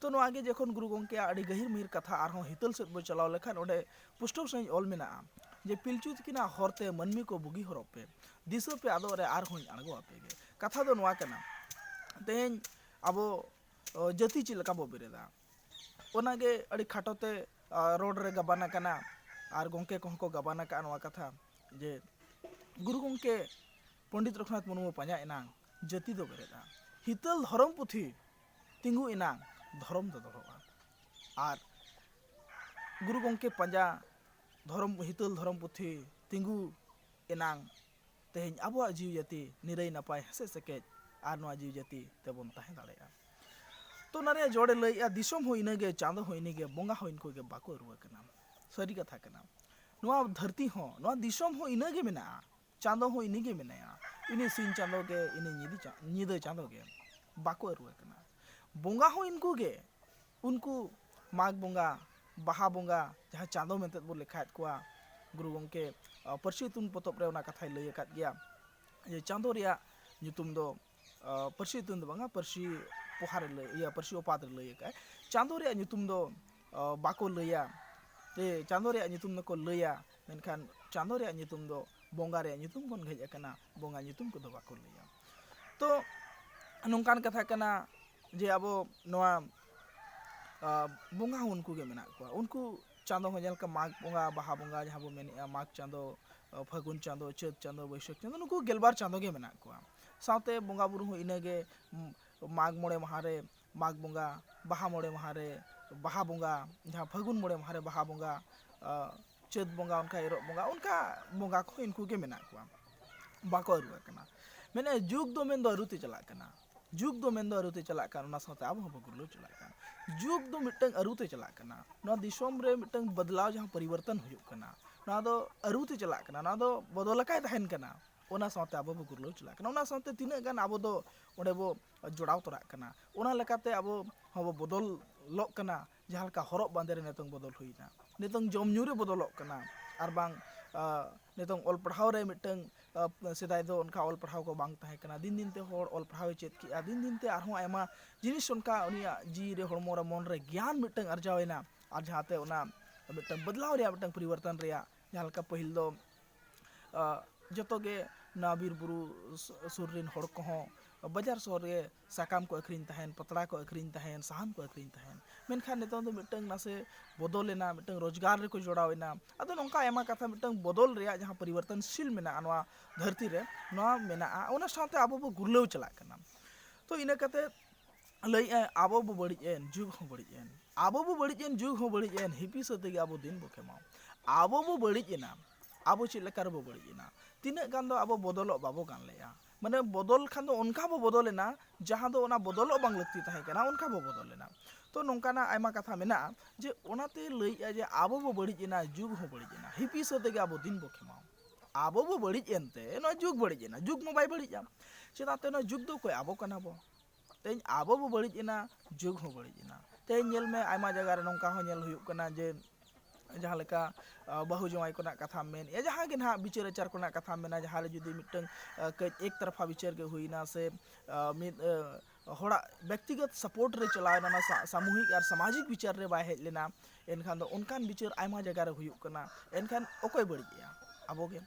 ᱛᱚ ᱱᱚᱣᱟ ᱜᱮ ᱡᱚᱠᱷᱚᱱ ᱜᱩᱨᱩ ᱜᱚᱢᱠᱮᱭᱟᱜ ᱟᱹᱰᱤ ᱜᱟᱹᱦᱤᱨ ᱢᱤᱦᱤᱨ ᱠᱟᱛᱷᱟ ᱟᱨᱦᱚᱸ ᱦᱤᱛᱟᱹᱞ ᱥᱮᱫ ᱵᱚ ᱪᱟᱞᱟᱣ ᱞᱮᱠᱷᱟᱱ, ᱚᱸᱰᱮ ᱯᱩᱥᱴᱟᱹᱣ ᱥᱟᱺᱦᱤᱡ ᱚᱞ ᱢᱮᱱᱟᱜᱼᱟ ᱡᱮ, "ᱯᱤᱞᱪᱩ ᱛᱤᱠᱤᱱᱟᱜ ᱦᱚᱨᱛᱮ ᱢᱟᱹᱱᱢᱤ ᱠᱚ ᱵᱩᱜᱤ ᱦᱚᱨᱚᱜ ᱯᱮ, ᱫᱤᱥᱟᱹ ᱯᱮ ᱟᱫᱚᱜ ᱨᱮ ᱟᱨᱦᱚᱸᱧ ᱟᱬᱜᱚ ᱟᱯᱮ ᱜᱮ᱾" ᱠᱟᱛᱷᱟ ᱫᱚ ᱱᱚᱣᱟ ᱠᱟᱱᱟ, ᱛᱮᱦᱮᱧ ᱟᱵᱚ, ᱚ, ᱡᱟᱹᱛᱤ ᱪᱮᱫ ᱞᱮᱠᱟ ᱵᱚ ᱵᱮᱨᱮᱫᱟ, ᱚᱱᱟᱜᱮ ᱟᱹᱰᱤ ᱠᱷᱟᱴᱚ ᱛᱮ, ᱟ, ᱨᱚᱲ ᱨᱮ ᱜᱟᱵᱟᱱ ᱟᱠᱟᱱᱟ᱾ ᱟᱨ ᱜᱚᱢᱠᱮ ᱠᱚᱦᱚᱸ ᱠᱚ ᱜᱟᱵᱟᱱ ᱟᱠᱟᱫᱼᱟ ᱱᱚᱣᱟ ᱠᱟᱛᱷᱟ ᱡᱮ ᱜᱩᱨᱩ ᱜᱚᱢᱠᱮ ᱯᱚᱱᱰᱤᱛ ᱨᱚᱜᱷᱩᱱᱟᱛᱷ ᱢᱩᱨᱢᱩ ᱯᱟᱸᱡᱟ ᱮᱱᱟᱝ ᱡᱟᱹᱛᱤ ᱫᱚ ᱵᱮᱨᱮᱫᱼᱟ, ᱦᱤᱛᱟᱹᱞ ᱫᱷᱚᱨᱚᱢ ᱯᱩᱛᱷᱤ ᱛᱤᱸᱜᱩ ᱮᱱᱟᱝ ᱫᱷᱚᱨᱚᱢ ᱫᱚ ᱫᱚᱲᱦᱚᱜᱼᱟ᱾ ᱟᱨ ᱜᱩᱨᱩ ᱜᱚᱢᱠᱮ ᱯᱟᱸᱡᱟ, ᱫᱷᱚᱨᱚᱢ, ᱦᱤᱛᱟᱹᱞ ᱫᱷᱚᱨᱚᱢ ᱯᱩᱛᱷᱤ ᱛᱤᱸᱜᱩ ᱮᱱᱟᱝ ᱛᱮᱦᱮᱧ ᱟᱵᱚᱣᱟᱜ ᱡᱤᱣᱤ ᱡᱟᱹᱛᱤ ᱱᱤᱨᱟᱹᱭ ᱱᱟᱯᱟᱭ ᱦᱮᱸᱥᱮᱡ ᱥᱮᱠᱮᱡ ᱟᱨ ᱱᱚᱣᱟ ᱡᱤᱣᱤ ᱡᱟᱹᱛᱤ ᱛᱮᱵᱚᱱ ᱛᱟᱦᱮᱸ ᱫᱟᱲᱮᱭᱟᱜᱼᱟ᱾ ᱛᱚ ᱚᱱᱟ ᱨᱮᱭᱟᱜ ᱡᱚᱲᱮ ᱞᱟᱹᱭᱮᱜᱼᱟ, ᱫᱤᱥᱚᱢ ᱦᱚᱸ ᱤᱱᱟᱹᱜᱮ, ᱪᱟᱸᱫᱚ ᱦᱚᱸ ᱤᱱᱟᱹᱜᱮ, ᱵᱚᱸᱜᱟ ᱦᱚᱸ ᱤᱱᱠᱩ ᱜᱮ, ᱵᱟᱠᱚ ᱨᱩᱣᱟᱹ ᱠᱟᱱᱟ᱾ ᱥᱟᱹᱨᱤ ᱠᱟᱛᱷᱟ ᱠᱟᱱᱟ᱾ ᱱᱚᱣᱟ ᱫᱷᱟᱹᱨᱛᱤ ᱦᱚᱸ, ᱱᱚᱣᱟ ᱫᱤᱥᱚᱢ ᱦᱚᱸ ᱤᱱᱟᱹᱜᱮ ᱢᱮᱱᱟᱜᱼᱟ, ᱪᱟᱸᱫᱚ ᱦᱚᱸ ᱤᱱᱟᱹᱜᱮ ᱢᱮᱱᱟᱭᱟ᱾ ᱤᱱᱟᱹ ᱥᱤᱧ ᱪᱟᱸᱫᱚ ᱜᱮ, ᱤᱱᱟᱹ ᱧᱤᱫᱟᱹ ᱪᱟ-, ᱧᱤᱫᱟᱹ ᱪᱟᱸᱫᱚ ᱜᱮ, ᱵᱟᱠᱚ ᱨᱩᱣᱟᱹ ᱠᱟᱱᱟ᱾ ᱵᱚᱸᱜᱟ ᱦᱚᱸ ᱤᱱᱠᱩ ᱜᱮ, ᱩᱱᱠᱩ ᱢᱟᱜᱽ ᱵᱚᱸᱜᱟ, ᱵᱟᱦᱟ ᱵᱚᱸᱜᱟ, ᱡᱟᱦᱟᱸ ᱪᱟᱸᱫᱚ ᱢᱮᱱᱛᱮ ᱵᱚ ᱞᱮᱠᱷᱟᱭᱮᱫ ᱠᱚᱣᱟ, ᱜᱩᱨᱩ ᱜᱚᱢᱠᱮ, ᱟ, ᱯᱟᱹᱨᱥᱤ ᱤᱛᱩᱱ ᱯᱚᱛᱚᱵ ᱨᱮ ᱚᱱᱟ ᱠᱟᱛᱷᱟᱭ ᱞᱟᱹᱭ ᱟᱠᱟᱫ ᱜᱮᱭᱟ ᱡᱮ ᱪᱟᱸᱫᱚ ᱨᱮᱭᱟᱜ ᱧᱩᱛᱩᱢ ᱫᱚ, ᱟ, ᱯᱟᱹᱨᱥᱤ ᱤᱛᱩᱱ ᱫᱚ ᱵᱟᱝᱟ, ᱯᱟᱹᱨᱥᱤ ᱯᱚᱦᱟ ᱨᱮ ᱞᱟᱹᱭ, ᱤᱭᱟᱹ, ᱯᱟᱹᱨᱥᱤ ᱚᱯᱟᱛ ᱨᱮ ᱞᱟᱹᱭ ᱟᱠᱟᱫᱼᱟᱭ, ᱪᱟᱸᱫᱚ ᱨᱮᱭᱟᱜ ᱧᱩᱛᱩᱢ ᱫᱚ, ᱟ, ᱵᱟᱠᱚ ᱞᱟᱹᱭᱟ, ᱮ, ᱪᱟᱸᱫᱚ ᱨᱮᱭᱟᱜ ᱧᱩᱛᱩᱢ ᱫᱚᱠᱚ ᱞᱟᱹᱭᱟ, ᱢᱮᱱᱠᱷᱟᱱ ᱪᱟᱸᱫᱚ ᱨᱮᱭᱟᱜ ᱧᱩᱛᱩᱢ ᱫᱚ ᱵᱚᱸᱜᱟ ᱨᱮᱭᱟᱜ ᱧᱩᱛᱩᱢ ᱠᱷᱚᱱ ᱜᱮ ᱦᱮᱡ ᱟᱠᱟᱱᱟ, ᱵᱚᱸᱜᱟ ᱧᱩᱛᱩᱢ ᱠᱚᱫᱚ ᱵᱟᱠᱚ ᱞᱟᱹᱭᱟ᱾ ᱛᱚ ᱱᱚᱝᱠᱟᱱ ᱠᱟᱛᱷᱟ ᱠᱟᱱᱟ ᱡᱮ ᱟᱵᱚ ᱱᱚᱣᱟ, ᱟ, ᱵᱚᱸᱜᱟ ᱦᱚᱸ ᱩᱱᱠᱩ ᱜᱮ ᱢᱮᱱᱟᱜ ᱠᱚᱣᱟ᱾ ᱩᱱᱠᱩ ᱪᱟᱸᱫᱚ ᱦᱚᱸ ᱧᱮᱞ ᱠᱟᱜ ᱢᱟᱜᱽ ᱵᱚᱸᱜᱟ, ᱵᱟᱦᱟ ᱵᱚᱸᱜᱟ ᱡᱟᱦᱟᱸ ᱵᱚ ᱢᱮᱱᱮᱫᱼᱟ, ᱢᱟᱜᱽ ᱪᱟᱸᱫᱚ, ᱟ, ᱯᱷᱟᱹᱜᱩᱱ ᱪᱟᱸᱫᱚ, ᱪᱟᱹᱛ ᱪᱟᱸᱫᱚ, ᱵᱟᱹᱭᱥᱟᱹᱠᱷ ᱪᱟᱸᱫᱚ, ᱱᱩᱠᱩ ᱜᱮᱞᱵᱟᱨ ᱪᱟᱸᱫᱚ ᱜᱮ ᱢᱮᱱᱟᱜ ᱠᱚᱣᱟ᱾ ᱥᱟᱶᱛᱮ ᱵᱚᱸᱜᱟ ᱵᱩᱨᱩ ᱦᱚᱸ ᱤᱱᱟᱹᱜᱮ, ᱩᱢ, ᱢᱟᱜᱽ ᱢᱚᱬᱮ ᱢᱟᱦᱟ ᱨᱮ ᱢᱟᱜᱽ ᱵᱚᱸᱜᱟ, ᱵᱟᱦᱟ ᱢᱚᱬᱮ ᱢᱟᱦᱟ ᱨᱮ ᱵᱟᱦᱟ ᱵᱚᱸᱜᱟ, ᱡᱟᱦᱟᱸ ᱯᱷᱟᱹᱜᱩᱱ ᱢᱚᱬᱮ ᱢᱟᱦᱟ ᱨᱮ ᱵᱟᱦᱟ ᱵᱚᱸᱜᱟ, ᱟ, ᱪᱟᱹᱛ ᱵᱚᱸᱜᱟ ᱚᱱᱠᱟ ᱮᱨᱚᱜ ᱵᱚᱸᱜᱟ, ᱚᱱᱠᱟ ᱵᱚᱸᱜᱟ ᱠᱚᱦᱚᱸ ᱤᱱᱠᱩ ᱜᱮ ᱢᱮᱱᱟᱜ ᱠᱚᱣᱟ, ᱵᱟᱠᱚ ᱟᱹᱨᱩ ᱟᱠᱟᱱᱟ᱾ ᱢᱮᱱᱮ ᱡᱩᱜᱽ ᱫᱚ ᱢᱮᱱᱫᱚ ᱟᱹᱨᱩ ᱛᱮ ᱪᱟᱞᱟᱜ ᱠᱟᱱᱟ, ᱡᱩᱜᱽ ᱫᱚ ᱢᱮᱱᱫᱚ ᱟᱹᱨᱩ ᱛᱮ ᱪᱟᱞᱟᱜ ᱠᱟᱱᱟ, ᱚᱱᱟ ᱥᱟᱶᱛᱮ ᱟᱵᱚ ᱦᱚᱸᱵᱚ ᱜᱩᱨᱞᱟᱹᱣ ᱪᱟᱞᱟᱜ ᱠᱟᱱᱟ᱾ ᱡᱩᱜᱽ ᱫᱚ ᱢᱤᱫᱴᱟᱝ ᱟᱹᱨᱩ ᱛᱮ ᱪᱟᱞᱟᱜ ᱠᱟᱱᱟ, ᱱᱚᱣᱟ ᱫᱤᱥᱚᱢ ᱨᱮ ᱢᱤᱫᱴᱟᱝ ᱵᱚᱫᱞᱟᱣ ᱡᱟᱦᱟᱸ ᱯᱚᱨᱤᱵᱚᱨᱛᱚᱱ ᱦᱩᱭᱩᱜ ᱠᱟᱱᱟ, ᱱᱚᱣᱟ ᱫᱚ ᱟᱹᱨᱩ ᱛᱮ ᱪᱟᱞᱟᱜ ᱠᱟᱱᱟ, ᱱᱚᱣᱟ ᱫᱚ ᱵᱚᱫᱚᱞ ᱟᱠᱟᱭ ᱛᱟᱦᱮᱱ ᱠᱟᱱᱟ, ᱚᱱᱟ ᱥᱟᱶᱛᱮ ᱟᱵᱚ ᱵᱚ ᱜᱩᱨᱞᱟᱹᱣ ᱪᱟᱞᱟᱜ ᱠᱟᱱᱟ᱾ ᱚᱱᱟ ᱥᱟᱶᱛᱮ ᱛᱤᱱᱟᱹᱜ ᱜᱟᱱ ᱟᱵᱚ ᱫᱚ ᱚᱸᱰᱮ ᱵᱚ ᱡᱚᱲᱟᱣ ᱛᱚᱨᱟᱜ ᱠᱟᱱᱟ, ᱚᱱᱟ ᱞᱮᱠᱟᱛᱮ ᱟᱵᱚ ᱦᱚᱸᱵᱚ ᱵᱚᱫᱚᱞᱚᱜ ᱠᱟᱱᱟ᱾ ᱡᱟᱦᱟᱸ ᱞᱮᱠᱟ ᱦᱚᱨᱚᱜ ᱵᱟᱸᱫᱮ ᱨᱮ ᱱᱤᱛᱚᱝ ᱵᱚᱫᱚᱞ ᱦᱩᱭᱱᱟ, ᱱᱤᱛᱚᱝ ᱡᱚᱢ ᱧᱩ ᱨᱮ ᱵᱚᱫᱚᱞᱚᱜ ᱠᱟᱱᱟ, ᱟᱨ ᱵᱟᱝ, ᱟ, ᱱᱤᱛᱚᱝ ᱚᱞ ᱯᱟᱲᱦᱟᱣ ᱨᱮ ᱢᱤᱫᱴᱟᱝ, ᱟ, ᱥᱮᱫᱟᱭ ᱫᱚ ᱚᱱᱠᱟ ᱚᱞ ᱯᱟᱲᱦᱟᱣ ᱠᱚ ᱵᱟᱝ ᱛᱟᱦᱮᱸ ᱠᱟᱱᱟ, ᱫᱤᱱ ᱫᱤᱱ ᱛᱮ ᱦᱚᱲ ᱚᱞ ᱯᱟᱲᱦᱟᱣ ᱮ ᱪᱮᱫ ᱠᱮᱜᱼᱟ, ᱫᱤᱱ ᱫᱤᱱ ᱛᱮ ᱟᱨᱦᱚᱸ ᱟᱭᱢᱟ ᱡᱤᱱᱤᱥ ᱚᱱᱠᱟ ᱩᱱᱤᱭᱟᱜ ᱡᱤᱣᱤ ᱨᱮ, ᱦᱚᱲᱢᱚ ᱨᱮ, ᱢᱚᱱ ᱨᱮ ᱜᱮᱭᱟᱱ ᱢᱤᱫᱴᱟᱝ ᱟᱨᱡᱟᱣ ᱮᱱᱟ, ᱟᱨ ᱡᱟᱦᱟᱸᱛᱮ ᱚᱱᱟ ᱢᱤᱫᱴᱟᱝ ᱵᱚᱫᱞᱟᱣ ᱨᱮᱭᱟᱜ, ᱢᱤᱫᱴᱟᱝ ᱯᱚᱨᱤᱵᱚᱨᱛᱚᱱ ᱨᱮᱭᱟᱜ, ᱡᱟᱦᱟᱸ ᱞᱮᱠᱟ ᱯᱟᱹᱦᱤᱞ ᱫᱚ ᱟ, ᱡᱚᱛᱚ ᱜᱮ ᱱᱚᱣᱟ ᱵᱤᱨ ᱵᱩᱨᱩ ᱥᱩ-, ᱥᱩᱨ ᱨᱮᱱ ᱦᱚᱲ ᱠᱚᱦᱚᱸ ᱵᱟᱡᱟᱨ ᱥᱚᱦᱚᱨ ᱨᱮ ᱥᱟᱠᱟᱢ ᱠᱚ ᱟᱹᱠᱷᱨᱤᱧ ᱛᱟᱦᱮᱱ, ᱯᱟᱛᱲᱟ ᱠᱚ ᱟᱹᱠᱷᱨᱤᱧ ᱛᱟᱦᱮᱱ, ᱥᱟᱦᱟᱱ ᱠᱚ ᱟᱹᱠᱷᱨᱤᱧ ᱛᱟᱦᱮᱱ᱾ ᱢᱮᱱᱠᱷᱟᱱ ᱱᱤᱛᱚᱝ ᱫᱚ ᱢᱤᱫᱴᱟᱝ ᱱᱟᱥᱮ ᱵᱚᱫᱚᱞᱮᱱᱟ, ᱢᱤᱫᱴᱟᱝ ᱨᱳᱡᱽᱜᱟᱨ ᱨᱮᱠᱚ ᱡᱚᱲᱟᱣ ᱮᱱᱟ᱾ ᱟᱫᱚ ᱱᱚᱝᱠᱟ ᱟᱭᱢᱟ ᱠᱟᱛᱷᱟ, ᱢᱤᱫᱴᱟᱝ ᱵᱚᱫᱚᱞ ᱨᱮᱭᱟᱜ ᱡᱟᱦᱟᱸ ᱯᱚᱨᱤᱵᱚᱨᱛᱚᱱᱥᱤᱞ ᱢᱮᱱᱟᱜᱼᱟ ᱱᱚᱣᱟ ᱫᱷᱟᱹᱨᱛᱤ ᱨᱮ, ᱱᱚᱣᱟ ᱢᱮᱱᱟᱜᱼᱟ, ᱚᱱᱟ ᱥᱟᱶᱛᱮ ᱟᱵᱚ ᱵᱚ ᱜᱩᱨᱞᱟᱹᱣ ᱪᱟᱞᱟᱜ ᱠᱟᱱᱟ᱾ ᱛᱚ ᱤᱱᱟᱹ ᱠᱟᱛᱮ ᱞᱟᱹᱭᱮᱫᱼᱟᱭ, ᱟᱵᱚ ᱵᱚ ᱵᱟᱹᱲᱤᱡ ᱮᱱ, ᱡᱩᱜᱽ ᱦᱚᱸ ᱵᱟᱹᱲᱤᱡ ᱮᱱ᱾ ᱟᱵᱚ ᱵᱚ ᱵᱟᱹᱲᱤᱡ ᱮᱱ, ᱡᱩᱜᱽ ᱦᱚᱸ ᱵᱟᱹᱲᱤᱡ ᱮᱱ, ᱦᱤᱯᱤᱥᱟᱹ ᱛᱮᱜᱮ ᱟᱵᱚ ᱫᱤᱱ ᱵᱚ ᱠᱷᱮᱢᱟᱣ᱾ ᱟᱵᱚ ᱵᱚ ᱵᱟᱹᱲᱤᱡ ᱮᱱᱟ, ᱟᱵᱚ ᱪᱮᱫ ᱞᱮᱠᱟ ᱨᱮᱵᱚ ᱵᱟᱹᱲᱤᱡ ᱮᱱᱟ? ᱛᱤᱱᱟᱹᱜ ᱜᱟᱱ ᱫᱚ ᱟᱵᱚ ᱵᱚᱫᱚᱞᱚᱜ ᱵᱟᱵᱚ ᱜᱟᱱ ᱞᱮᱜᱼᱟ? ᱢᱟᱱᱮ ᱵᱚᱫᱚᱞ ᱠᱷᱟᱱ ᱫᱚ ᱚᱱᱠᱟ ᱵᱚ ᱵᱚᱫᱚᱞ ᱮᱱᱟ, ᱡᱟᱦᱟᱸ ᱫᱚ ᱚᱱᱟ ᱵᱚᱫᱚᱞᱚᱜ ᱵᱟᱝ ᱞᱟᱹᱠᱛᱤ ᱛᱟᱦᱮᱸ ᱠᱟᱱᱟ, ᱚᱱᱠᱟ ᱵᱚ ᱵᱚᱫᱚᱞ ᱮᱱᱟ᱾ ᱛᱚ ᱱᱚᱝᱠᱟᱱᱟᱜ ᱟᱭᱢᱟ ᱠᱟᱛᱷᱟ ᱢᱮᱱᱟᱜᱼᱟ, ᱡᱮ ᱚᱱᱟᱛᱮ ᱞᱟᱹᱭᱮᱫᱼᱟ ᱡᱮ ᱟᱵᱚ ᱵᱚ ᱵᱟᱹᱲᱤᱡ ᱮᱱᱟ, ᱡᱩᱜᱽ ᱦᱚᱸ ᱵᱟᱹᱲᱤᱡ ᱮᱱᱟ, ᱦᱤᱯᱤᱥᱟᱹ ᱛᱮᱜᱮ ᱟᱵᱚ ᱫᱤᱱ ᱵᱚ ᱠᱷᱮᱢᱟᱣ᱾ ᱟᱵᱚ ᱵᱚ ᱵᱟᱹᱲᱤᱡ ᱮᱱᱛᱮ ᱱᱚᱣᱟ ᱡᱩᱜᱽ ᱵᱟᱹᱲᱤᱡ ᱮᱱᱟ, ᱡᱩᱜᱽ ᱢᱟ ᱵᱟᱭ ᱵᱟᱹᱲᱤᱡᱼᱟ᱾ ᱪᱮᱫᱟᱜ ᱛᱮ ᱱᱚᱣᱟ ᱡᱩᱜᱽ ᱫᱚ ᱚᱠᱚᱭ? ᱟᱵᱚ ᱠᱟᱱᱟ ᱵᱚ᱾ ᱛᱮᱦᱮᱧ ᱟᱵᱚ ᱵᱚ ᱵᱟᱹᱲᱤᱡ ᱮᱱᱟ, ᱡᱩᱜᱽ ᱦᱚᱸ ᱵᱟᱹᱲᱤᱡ ᱮᱱᱟ᱾ ᱛᱮᱦᱮᱧ ᱧᱮᱞ ᱢᱮ, ᱟᱭᱢᱟ ᱡᱟᱭᱜᱟ ᱨᱮ ᱱᱚᱝᱠᱟ ᱦᱚᱸ ᱧᱮᱞ ᱦᱩᱭᱩᱜ ᱠᱟᱱᱟ ᱡᱮ ᱡᱟᱦᱟᱸ ᱞᱮᱠᱟ, ᱟ, ᱵᱟᱹᱦᱩ ᱡᱟᱶᱟᱭ ᱠᱚᱨᱮᱱᱟᱜ ᱠᱟᱛᱷᱟᱢ ᱢᱮᱱᱮᱫᱼᱟ, ᱡᱟᱦᱟᱸ ᱜᱮ ᱱᱟᱦᱟᱜ ᱵᱤᱪᱟᱹᱨ ᱟᱪᱟᱨ ᱠᱚᱨᱮᱱᱟᱜ ᱠᱟᱛᱷᱟᱢ ᱢᱮᱱᱟ, ᱡᱟᱦᱟᱸ ᱨᱮ ᱡᱩᱫᱤ ᱢᱤᱫᱴᱟᱝ, ᱟ, ᱠᱟᱹᱡ ᱮᱠ ᱛᱟᱨᱯᱷᱟ ᱵᱤᱪᱟᱹᱨ ᱜᱮ ᱦᱩᱭᱱᱟ ᱥᱮ, ᱟ, ᱢᱤᱫ, ᱟ, ᱦᱚᱲᱟᱜ ᱵᱮᱠᱛᱤᱜᱚᱛ ᱥᱟᱯᱳᱨᱴ ᱨᱮ ᱪᱟᱞᱟᱣ ᱮᱱᱟ, ᱚᱱᱟ ᱥᱟ- ᱥᱟᱢᱩᱦᱤᱠ ᱟᱨ ᱥᱟᱢᱟᱡᱤᱠ ᱵᱤᱪᱟᱹᱨ ᱨᱮ ᱵᱟᱭ ᱦᱮᱡ ᱞᱮᱱᱟ, ᱮᱱᱠᱷᱟᱱ ᱫᱚ ᱚᱱᱠᱟᱱ ᱵᱤᱪᱟᱹᱨ ᱟᱭᱢᱟ ᱡᱟᱭᱜᱟ ᱨᱮ ᱦᱩᱭᱩᱜ ᱠᱟᱱᱟ᱾ ᱮᱱᱠᱷᱟᱱ ᱚᱠᱚᱭ ᱵᱟᱹᱲᱤᱡᱮᱜᱼᱟ? ᱟᱵᱚ ᱜᱮ᱾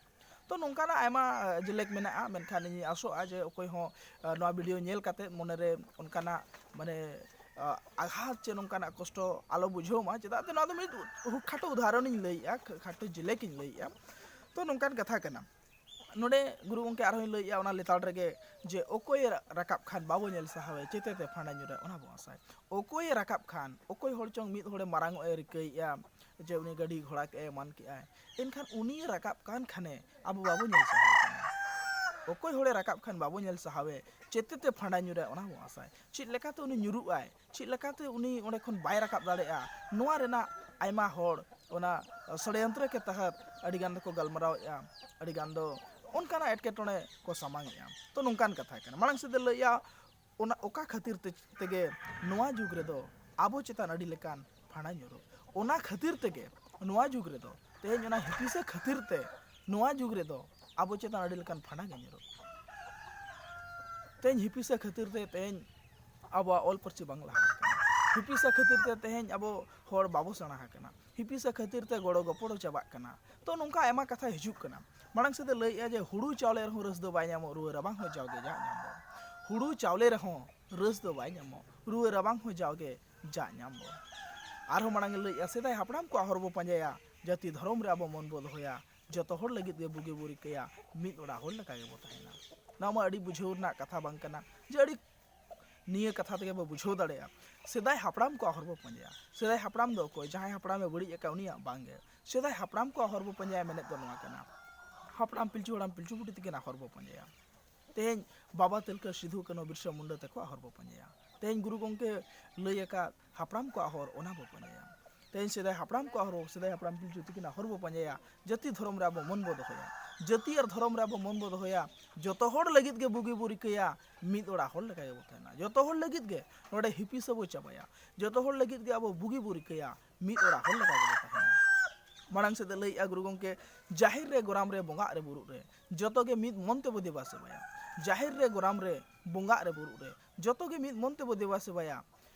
ᱛᱚ ᱱᱚᱝᱠᱟᱱᱟᱜ ᱟᱭᱢᱟ ᱡᱮᱞᱮᱠ ᱢᱮᱱᱟᱜᱼᱟ, ᱢᱮᱱᱠᱷᱟᱱ ᱤᱧ ᱟᱥᱚᱜᱼᱟ ᱡᱮ ᱚᱠᱚᱭ ᱦᱚᱸ ᱱᱚᱣᱟ ᱵᱷᱤᱰᱤᱭᱳ ᱧᱮᱞ ᱠᱟᱛᱮ ᱢᱚᱱᱮᱨᱮ ᱚᱱᱠᱟᱱᱟᱜ ᱢᱟᱱᱮ ᱟᱜᱷᱟᱛ ᱪᱮ ᱱᱚᱝᱠᱟᱱᱟᱜ ᱠᱚᱥᱴᱚ ᱟᱞᱚ ᱵᱩᱡᱷᱟᱹᱣ ᱢᱟ, ᱪᱮᱫᱟᱜ ᱥᱮ ᱱᱚᱣᱟ ᱫᱚ ᱢᱤᱫ ᱠᱷᱟᱴᱚ ᱩᱫᱟᱦᱚᱨᱚᱱᱤᱧ ᱞᱟᱹᱭᱮᱜᱼᱟ, ᱠᱷᱟᱴᱚ ᱡᱮᱞᱮᱠᱤᱧ ᱞᱟᱹᱭᱮᱜᱼᱟ᱾ ᱛᱚ ᱱᱚᱝᱠᱟᱱ ᱠᱟᱛᱷᱟ ᱠᱟᱱᱟ᱾ ᱱᱚᱰᱮ ᱜᱩᱨᱩ ᱜᱚᱢᱠᱮ ᱟᱨᱦᱚᱸᱭ ᱞᱟᱹᱭᱮᱜᱼᱟ ᱚᱱᱟ ᱞᱮᱛᱟᱲ ᱨᱮᱜᱮ ᱡᱮ ᱚᱠᱚᱭᱮ ᱨᱟᱠᱟᱵ ᱠᱷᱟᱱ ᱵᱟᱵᱚ ᱧᱮᱞ ᱥᱟᱦᱟᱣᱮ, ᱪᱮᱛᱮᱛᱮ ᱯᱷᱟᱸᱰᱟ ᱧᱩᱨᱟ ᱚᱱᱟ ᱵᱚ ᱟᱥᱟᱭ᱾ ᱚᱠᱚᱭᱮ ᱨᱟᱠᱟᱵ ᱠᱷᱟᱱ, ᱚᱠᱚᱭ ᱦᱚᱲ ᱪᱚᱝ ᱢᱤᱫ ᱦᱚᱲᱮ ᱢᱟᱨᱟᱝ ᱚᱜ ᱮ ᱨᱤᱠᱟᱹᱭᱮᱜᱼᱟ ᱡᱮ ᱩᱱᱤ ᱜᱟᱹᱰᱤ ᱜᱷᱚᱲᱟ ᱠᱮᱜᱼᱟᱭ, ᱮᱢᱟᱱ ᱠᱮᱜᱼᱟᱭ, ᱮᱱᱠᱷᱟᱱ ᱩᱱᱤ ᱨᱟᱠᱟᱵ ᱠᱟᱱ ᱠᱷᱟᱱᱮ ᱟᱵᱚ ᱵᱟᱵᱚ ᱧᱮᱞ ᱥᱟᱦᱟᱣᱮ ᱠᱟᱱᱟ᱾ ᱚᱠᱚᱭ ᱦᱚᱲᱮ ᱨᱟᱠᱟᱵ ᱠᱷᱟᱱ ᱵᱟᱵᱚ ᱧᱮᱞ ᱥᱟᱦᱟᱣᱮ, ᱪᱮᱛᱮᱛᱮ ᱯᱷᱟᱸᱰᱟ ᱧᱩᱨᱟ ᱚᱱᱟ ᱵᱚ ᱟᱥᱟᱭ᱾ ᱪᱮᱫ ᱞᱮᱠᱟᱛᱮ ᱩᱱᱤ ᱧᱩᱨᱩᱜ ᱟᱭ, ᱪᱮᱫ ᱞᱮᱠᱟᱛᱮ ᱩᱱᱤ ᱚᱸᱰᱮ ᱠᱷᱚᱱ ᱵᱟᱭ ᱨᱟᱠᱟᱵ ᱫᱟᱲᱮᱭᱟᱜᱼᱟ, ᱱᱚᱣᱟ ᱨᱮᱱᱟᱜ ᱟᱭᱢᱟ ᱦᱚᱲ ᱚᱱᱟ ᱥᱚᱲᱭᱚᱱᱛᱨᱚ ᱠᱮ ᱛᱟᱦᱟᱛ ᱟᱹᱰᱤ ᱜᱟᱱ ᱫᱚᱠᱚ ᱜᱟᱞᱢᱟᱨᱟᱣᱮᱫᱼᱟ, ᱟᱹᱰᱤ ᱜᱟᱱ ᱫᱚ ᱚᱱᱠᱟᱱᱟᱜ ᱮᱴᱠᱮᱴᱚᱬᱮ ᱠᱚ ᱥᱟᱢᱟᱝᱮᱫᱼᱟ᱾ ᱛᱚ ᱱᱚᱝᱠᱟᱱ ᱠᱟᱛᱷᱟ ᱠᱟᱱᱟ᱾ ᱢᱟᱲᱟᱝ ᱥᱮᱫ ᱮ ᱞᱟᱹᱭᱮᱫᱼᱟ, ᱚᱱᱟ ᱚᱠᱟ ᱠᱷᱟᱹᱛᱤᱨ ᱛᱮ, ᱛᱮᱜᱮ ᱱᱚᱣᱟ ᱡᱩᱜᱽ ᱨᱮᱫᱚ ᱟᱵᱚ ᱪᱮᱛᱟᱱ ᱟᱹᱰᱤ ᱞᱮᱠᱟᱱ ᱯᱷᱟᱸᱰᱟ ᱧᱩᱨᱩᱜ, ᱚᱱᱟ ᱠᱷᱟᱹᱛᱤᱨ ᱛᱮᱜᱮ ᱱᱚᱣᱟ ᱡᱩᱜᱽ ᱨᱮᱫᱚ ᱛᱮᱦᱮᱧ ᱚᱱᱟ ᱦᱤᱯᱤᱥᱟᱹ ᱠᱷᱟᱹᱛᱤᱨ ᱛᱮ ᱱᱚᱣᱟ ᱡᱩᱜᱽ ᱨᱮᱫᱚ ᱟᱵᱚ ᱪᱮᱛᱟᱱ ᱟᱹᱰᱤ ᱞᱮᱠᱟᱱ ᱯᱷᱟᱸᱰᱟ ᱜᱮ ᱧᱩᱨᱩᱜ᱾ ᱛᱮᱦᱮᱧ ᱦᱤᱯᱤᱥᱟ ᱠᱷᱟᱹᱛᱤᱨ ᱛᱮ ᱛᱮᱦᱮᱧ ᱟᱵᱚᱣᱟᱜ ᱚᱞ ᱯᱟᱹᱨᱥᱤ ᱵᱟᱝ ᱞᱟᱦᱟ ᱟᱠᱟᱱᱟ᱾ ᱦᱤᱯᱤᱥᱟ ᱠᱷᱟᱹᱛᱤᱨ ᱛᱮ ᱛᱮᱦᱮᱧ ᱟᱵᱚ ᱦᱚᱲ ᱵᱟᱵᱚ ᱥᱮᱬᱟ ᱟᱠᱟᱱᱟ᱾ ᱦᱤᱯᱤᱥᱟ ᱠᱷᱟᱹᱛᱤᱨ ᱛᱮ ᱜᱚᱲᱚ ᱜᱚᱯᱚᱲᱚ ᱪᱟᱵᱟᱜ ᱠᱟᱱᱟ᱾ ᱛᱚ ᱱᱚᱝᱠᱟ ᱟᱭᱢᱟ ᱠᱟᱛᱷᱟ ᱦᱤᱡᱩᱜ ᱠᱟᱱᱟ᱾ ᱢᱟᱲᱟᱝ ᱥᱮᱫ ᱮ ᱞᱟᱹᱭᱮᱜᱼᱟ ᱡᱮ ᱦᱩᱲᱩ ᱪᱟᱣᱞᱮ ᱨᱮᱦᱚᱸ ᱨᱟᱹᱥ ᱫᱚ ᱵᱟᱭ ᱧᱟᱢᱚᱜ, ᱨᱩᱣᱟᱹ ᱨᱟᱵᱟᱝ ᱦᱚᱸ ᱡᱟᱣᱜᱮ ᱡᱟᱜ ᱧᱟᱢᱚᱜ᱾ ᱦᱩᱲᱩ ᱪᱟᱣᱞᱮ ᱨᱮᱦᱚᱸ ᱨᱟᱹᱥ ᱫᱚ ᱵᱟᱭ ᱧᱟᱢᱚᱜ, ᱨᱩᱣᱟᱹ ᱨᱟᱵᱟᱝ ᱦᱚᱸ ᱡᱟᱣᱜᱮ ᱡᱟᱜ ᱧᱟᱢᱚᱜ᱾ ᱟᱨᱦᱚᱸ ᱢᱟᱲᱟᱝ ᱮ ᱞᱟᱹᱭᱮᱜᱼᱟ, ᱥᱮᱫᱟᱭ ᱦᱟᱯᱲᱟᱢ ᱠᱚᱣᱟᱜ ᱦᱚᱨ ᱵᱚ ᱯᱟᱸᱡᱟᱭᱟ, ᱡᱟᱹᱛᱤ ᱫᱷᱚᱨᱚᱢ ᱨᱮ ᱟᱵᱚ ᱢᱚᱱ ᱵᱚ ᱫᱚᱦᱚᱭᱟ, ᱡᱚᱛᱚ ᱦᱚᱲ ᱞᱟᱹᱜᱤᱫ ᱜᱮ ᱵᱩᱜᱤ ᱵᱚ ᱨᱤᱠᱟᱹᱭᱟ, ᱢᱤᱫ ᱚᱲᱟᱜ ᱦᱚᱲ ᱞᱮᱠᱟ ᱜᱮᱵᱚ ᱛᱟᱦᱮᱱᱟ᱾ ᱱᱚᱣᱟ ᱢᱟ ᱟᱹᱰᱤ ᱵᱩᱡᱷᱟᱹᱣ ᱨᱮᱱᱟᱜ ᱠᱟᱛᱷᱟ ᱵᱟᱝ ᱠᱟᱱᱟ ᱡᱮ ᱟᱹᱰᱤ ᱱᱤᱭᱟᱹ ᱠᱟᱛᱷᱟ ᱛᱮᱜᱮ ᱵᱚ ᱵᱩᱡᱷᱟᱹᱣ ᱫᱟᱲᱮᱭᱟᱜᱼᱟ᱾ ᱥᱮᱫᱟᱭ ᱦᱟᱯᱲᱟᱢ ᱠᱚᱣᱟᱜ ᱦᱚᱨ ᱵᱚ ᱯᱟᱸᱡᱟᱭᱟ᱾ ᱥᱮᱫᱟᱭ ᱦᱟᱯᱲᱟᱢ ᱫᱚ ᱚᱠᱚᱭ? ᱡᱟᱦᱟᱸᱭ ᱦᱟᱯᱲᱟᱢᱮ ᱵᱟᱹᱲᱤᱡ ᱟᱠᱟᱫ ᱩᱱᱤᱭᱟᱜ? ᱵᱟᱝ ᱜᱮ᱾ ᱥᱮᱫᱟᱭ ᱦᱟᱯᱲᱟᱢ ᱠᱚᱣᱟᱜ ᱦᱚᱨ ᱵᱚ ᱯᱟᱸᱡᱟᱭᱟ ᱢᱮᱱᱮᱫ ᱫᱚ ᱱᱚᱣᱟ ᱠᱟᱱᱟ, ᱦᱟᱯᱲᱟᱢ ᱯᱤᱞᱪᱩ ᱦᱟᱲᱟᱢ ᱯᱤᱞᱪᱩ ᱵᱩᱰᱷᱤ ᱛᱟᱹᱠᱤᱱᱟᱜ ᱦᱚᱨ ᱵᱚ ᱯᱟᱸᱡᱟᱭᱟ᱾ ᱛᱮᱦᱮᱧ ᱵᱟᱵᱟ ᱛᱤᱞᱠᱟᱹ, ᱥᱤᱫᱷᱩ ᱠᱟᱹᱱᱦᱩ, ᱵᱤᱨᱥᱟ ᱢᱩᱱᱰᱟ ᱛᱟᱠᱚᱣᱟᱜ ᱦᱚᱨ ᱵᱚ ᱯᱟᱸᱡᱟᱭᱟ᱾ ᱛᱮᱦᱮᱧ ᱜᱩᱨᱩ ᱜᱚᱢᱠᱮ ᱞᱟᱹᱭ ᱟᱠᱟᱫ ᱦᱟᱯᱲᱟᱢ ᱠᱚᱣᱟᱜ ᱦᱚᱨ, ᱚᱱᱟ ᱵᱚ ᱯᱟᱸᱡᱟᱭᱟ᱾ ᱛᱮᱦᱮᱧ ᱥᱮᱫᱟᱭ ᱦᱟᱯᱲᱟᱢ ᱠᱚᱣᱟᱜ ᱦᱚᱨ, ᱥᱮᱫᱟᱭ ᱦᱟᱯᱲᱟᱢ ᱯᱤᱞᱪᱩ ᱛᱟᱹᱠᱤᱱᱟᱜ ᱦᱚᱨ ᱵᱚ ᱯᱟᱸᱡᱟᱭᱟ᱾ ᱡᱟᱹᱛᱤ ᱫᱷᱚᱨᱚᱢ ᱨᱮ ᱟᱵᱚ ᱢᱚᱱ ᱵᱚ ᱫᱚᱦᱚᱭᱟ᱾ ᱡᱟᱹᱛᱤ ᱟᱨ ᱫᱷᱚᱨᱚᱢ ᱨᱮ ᱟᱵᱚ ᱢᱚᱱ ᱵᱚ ᱫᱚᱦᱚᱭᱟ᱾ ᱡᱚᱛᱚ ᱦᱚᱲ ᱞᱟᱹᱜᱤᱫ ᱜᱮ ᱵᱩᱜᱤ ᱵᱚ ᱨᱤᱠᱟᱹᱭᱟ, ᱢᱤᱫ ᱚᱲᱟᱜ ᱦᱚᱲ ᱞᱮᱠᱟ ᱜᱮᱵᱚ ᱛᱟᱦᱮᱱᱟ᱾ ᱡᱚᱛᱚ ᱦᱚᱲ ᱞᱟᱹᱜᱤᱫ ᱜᱮ ᱱᱚᱰᱮ ᱦᱤᱯᱤᱥᱟᱹ ᱵᱚ ᱪᱟᱵᱟᱭᱟ᱾ ᱡᱚᱛᱚ ᱦᱚᱲ ᱞᱟᱹᱜᱤᱫ ᱜᱮ ᱟᱵᱚ ᱵᱩᱜᱤ ᱵᱚ ᱨᱤᱠᱟᱹᱭᱟ, ᱢᱤᱫ ᱚᱲᱟᱜ ᱦᱚᱲ ᱞᱮᱠᱟ ᱜᱮᱵᱚ ᱛᱟᱦᱮᱱᱟ᱾ ᱢᱟᱲᱟᱝ ᱥᱮᱫ ᱮ ᱞᱟᱹᱭᱮᱜᱼᱟ ᱜᱩᱨᱩ ᱜᱚᱢᱠᱮ, ᱡᱟᱦᱮᱨ ᱨᱮ, ᱜᱚᱨᱟᱢ ᱨᱮ, ᱵᱚᱸᱜᱟᱜ ᱨᱮ, ᱵᱩᱨᱩᱜ ᱨᱮ, ᱡᱚᱛᱚ ᱜᱮ ᱢᱤᱫ ᱢᱚᱱ ᱛᱮᱵᱚ ᱫᱮᱵᱟ ᱥᱮᱵᱟᱭᱟ᱾ ᱡᱟᱦᱮᱨ ᱨᱮ, ᱜᱚᱨᱟᱢ ᱨᱮ, ᱵᱚᱸᱜᱟᱜ ᱨᱮ, ᱵᱩᱨᱩᱜ ᱨᱮ, ᱡᱚᱛᱚ ᱜᱮ ᱢᱤᱫ ᱢᱚᱱ ᱛᱮᱵᱚ ᱫᱮᱵᱟ ᱥᱮᱵᱟᱭᱟ᱾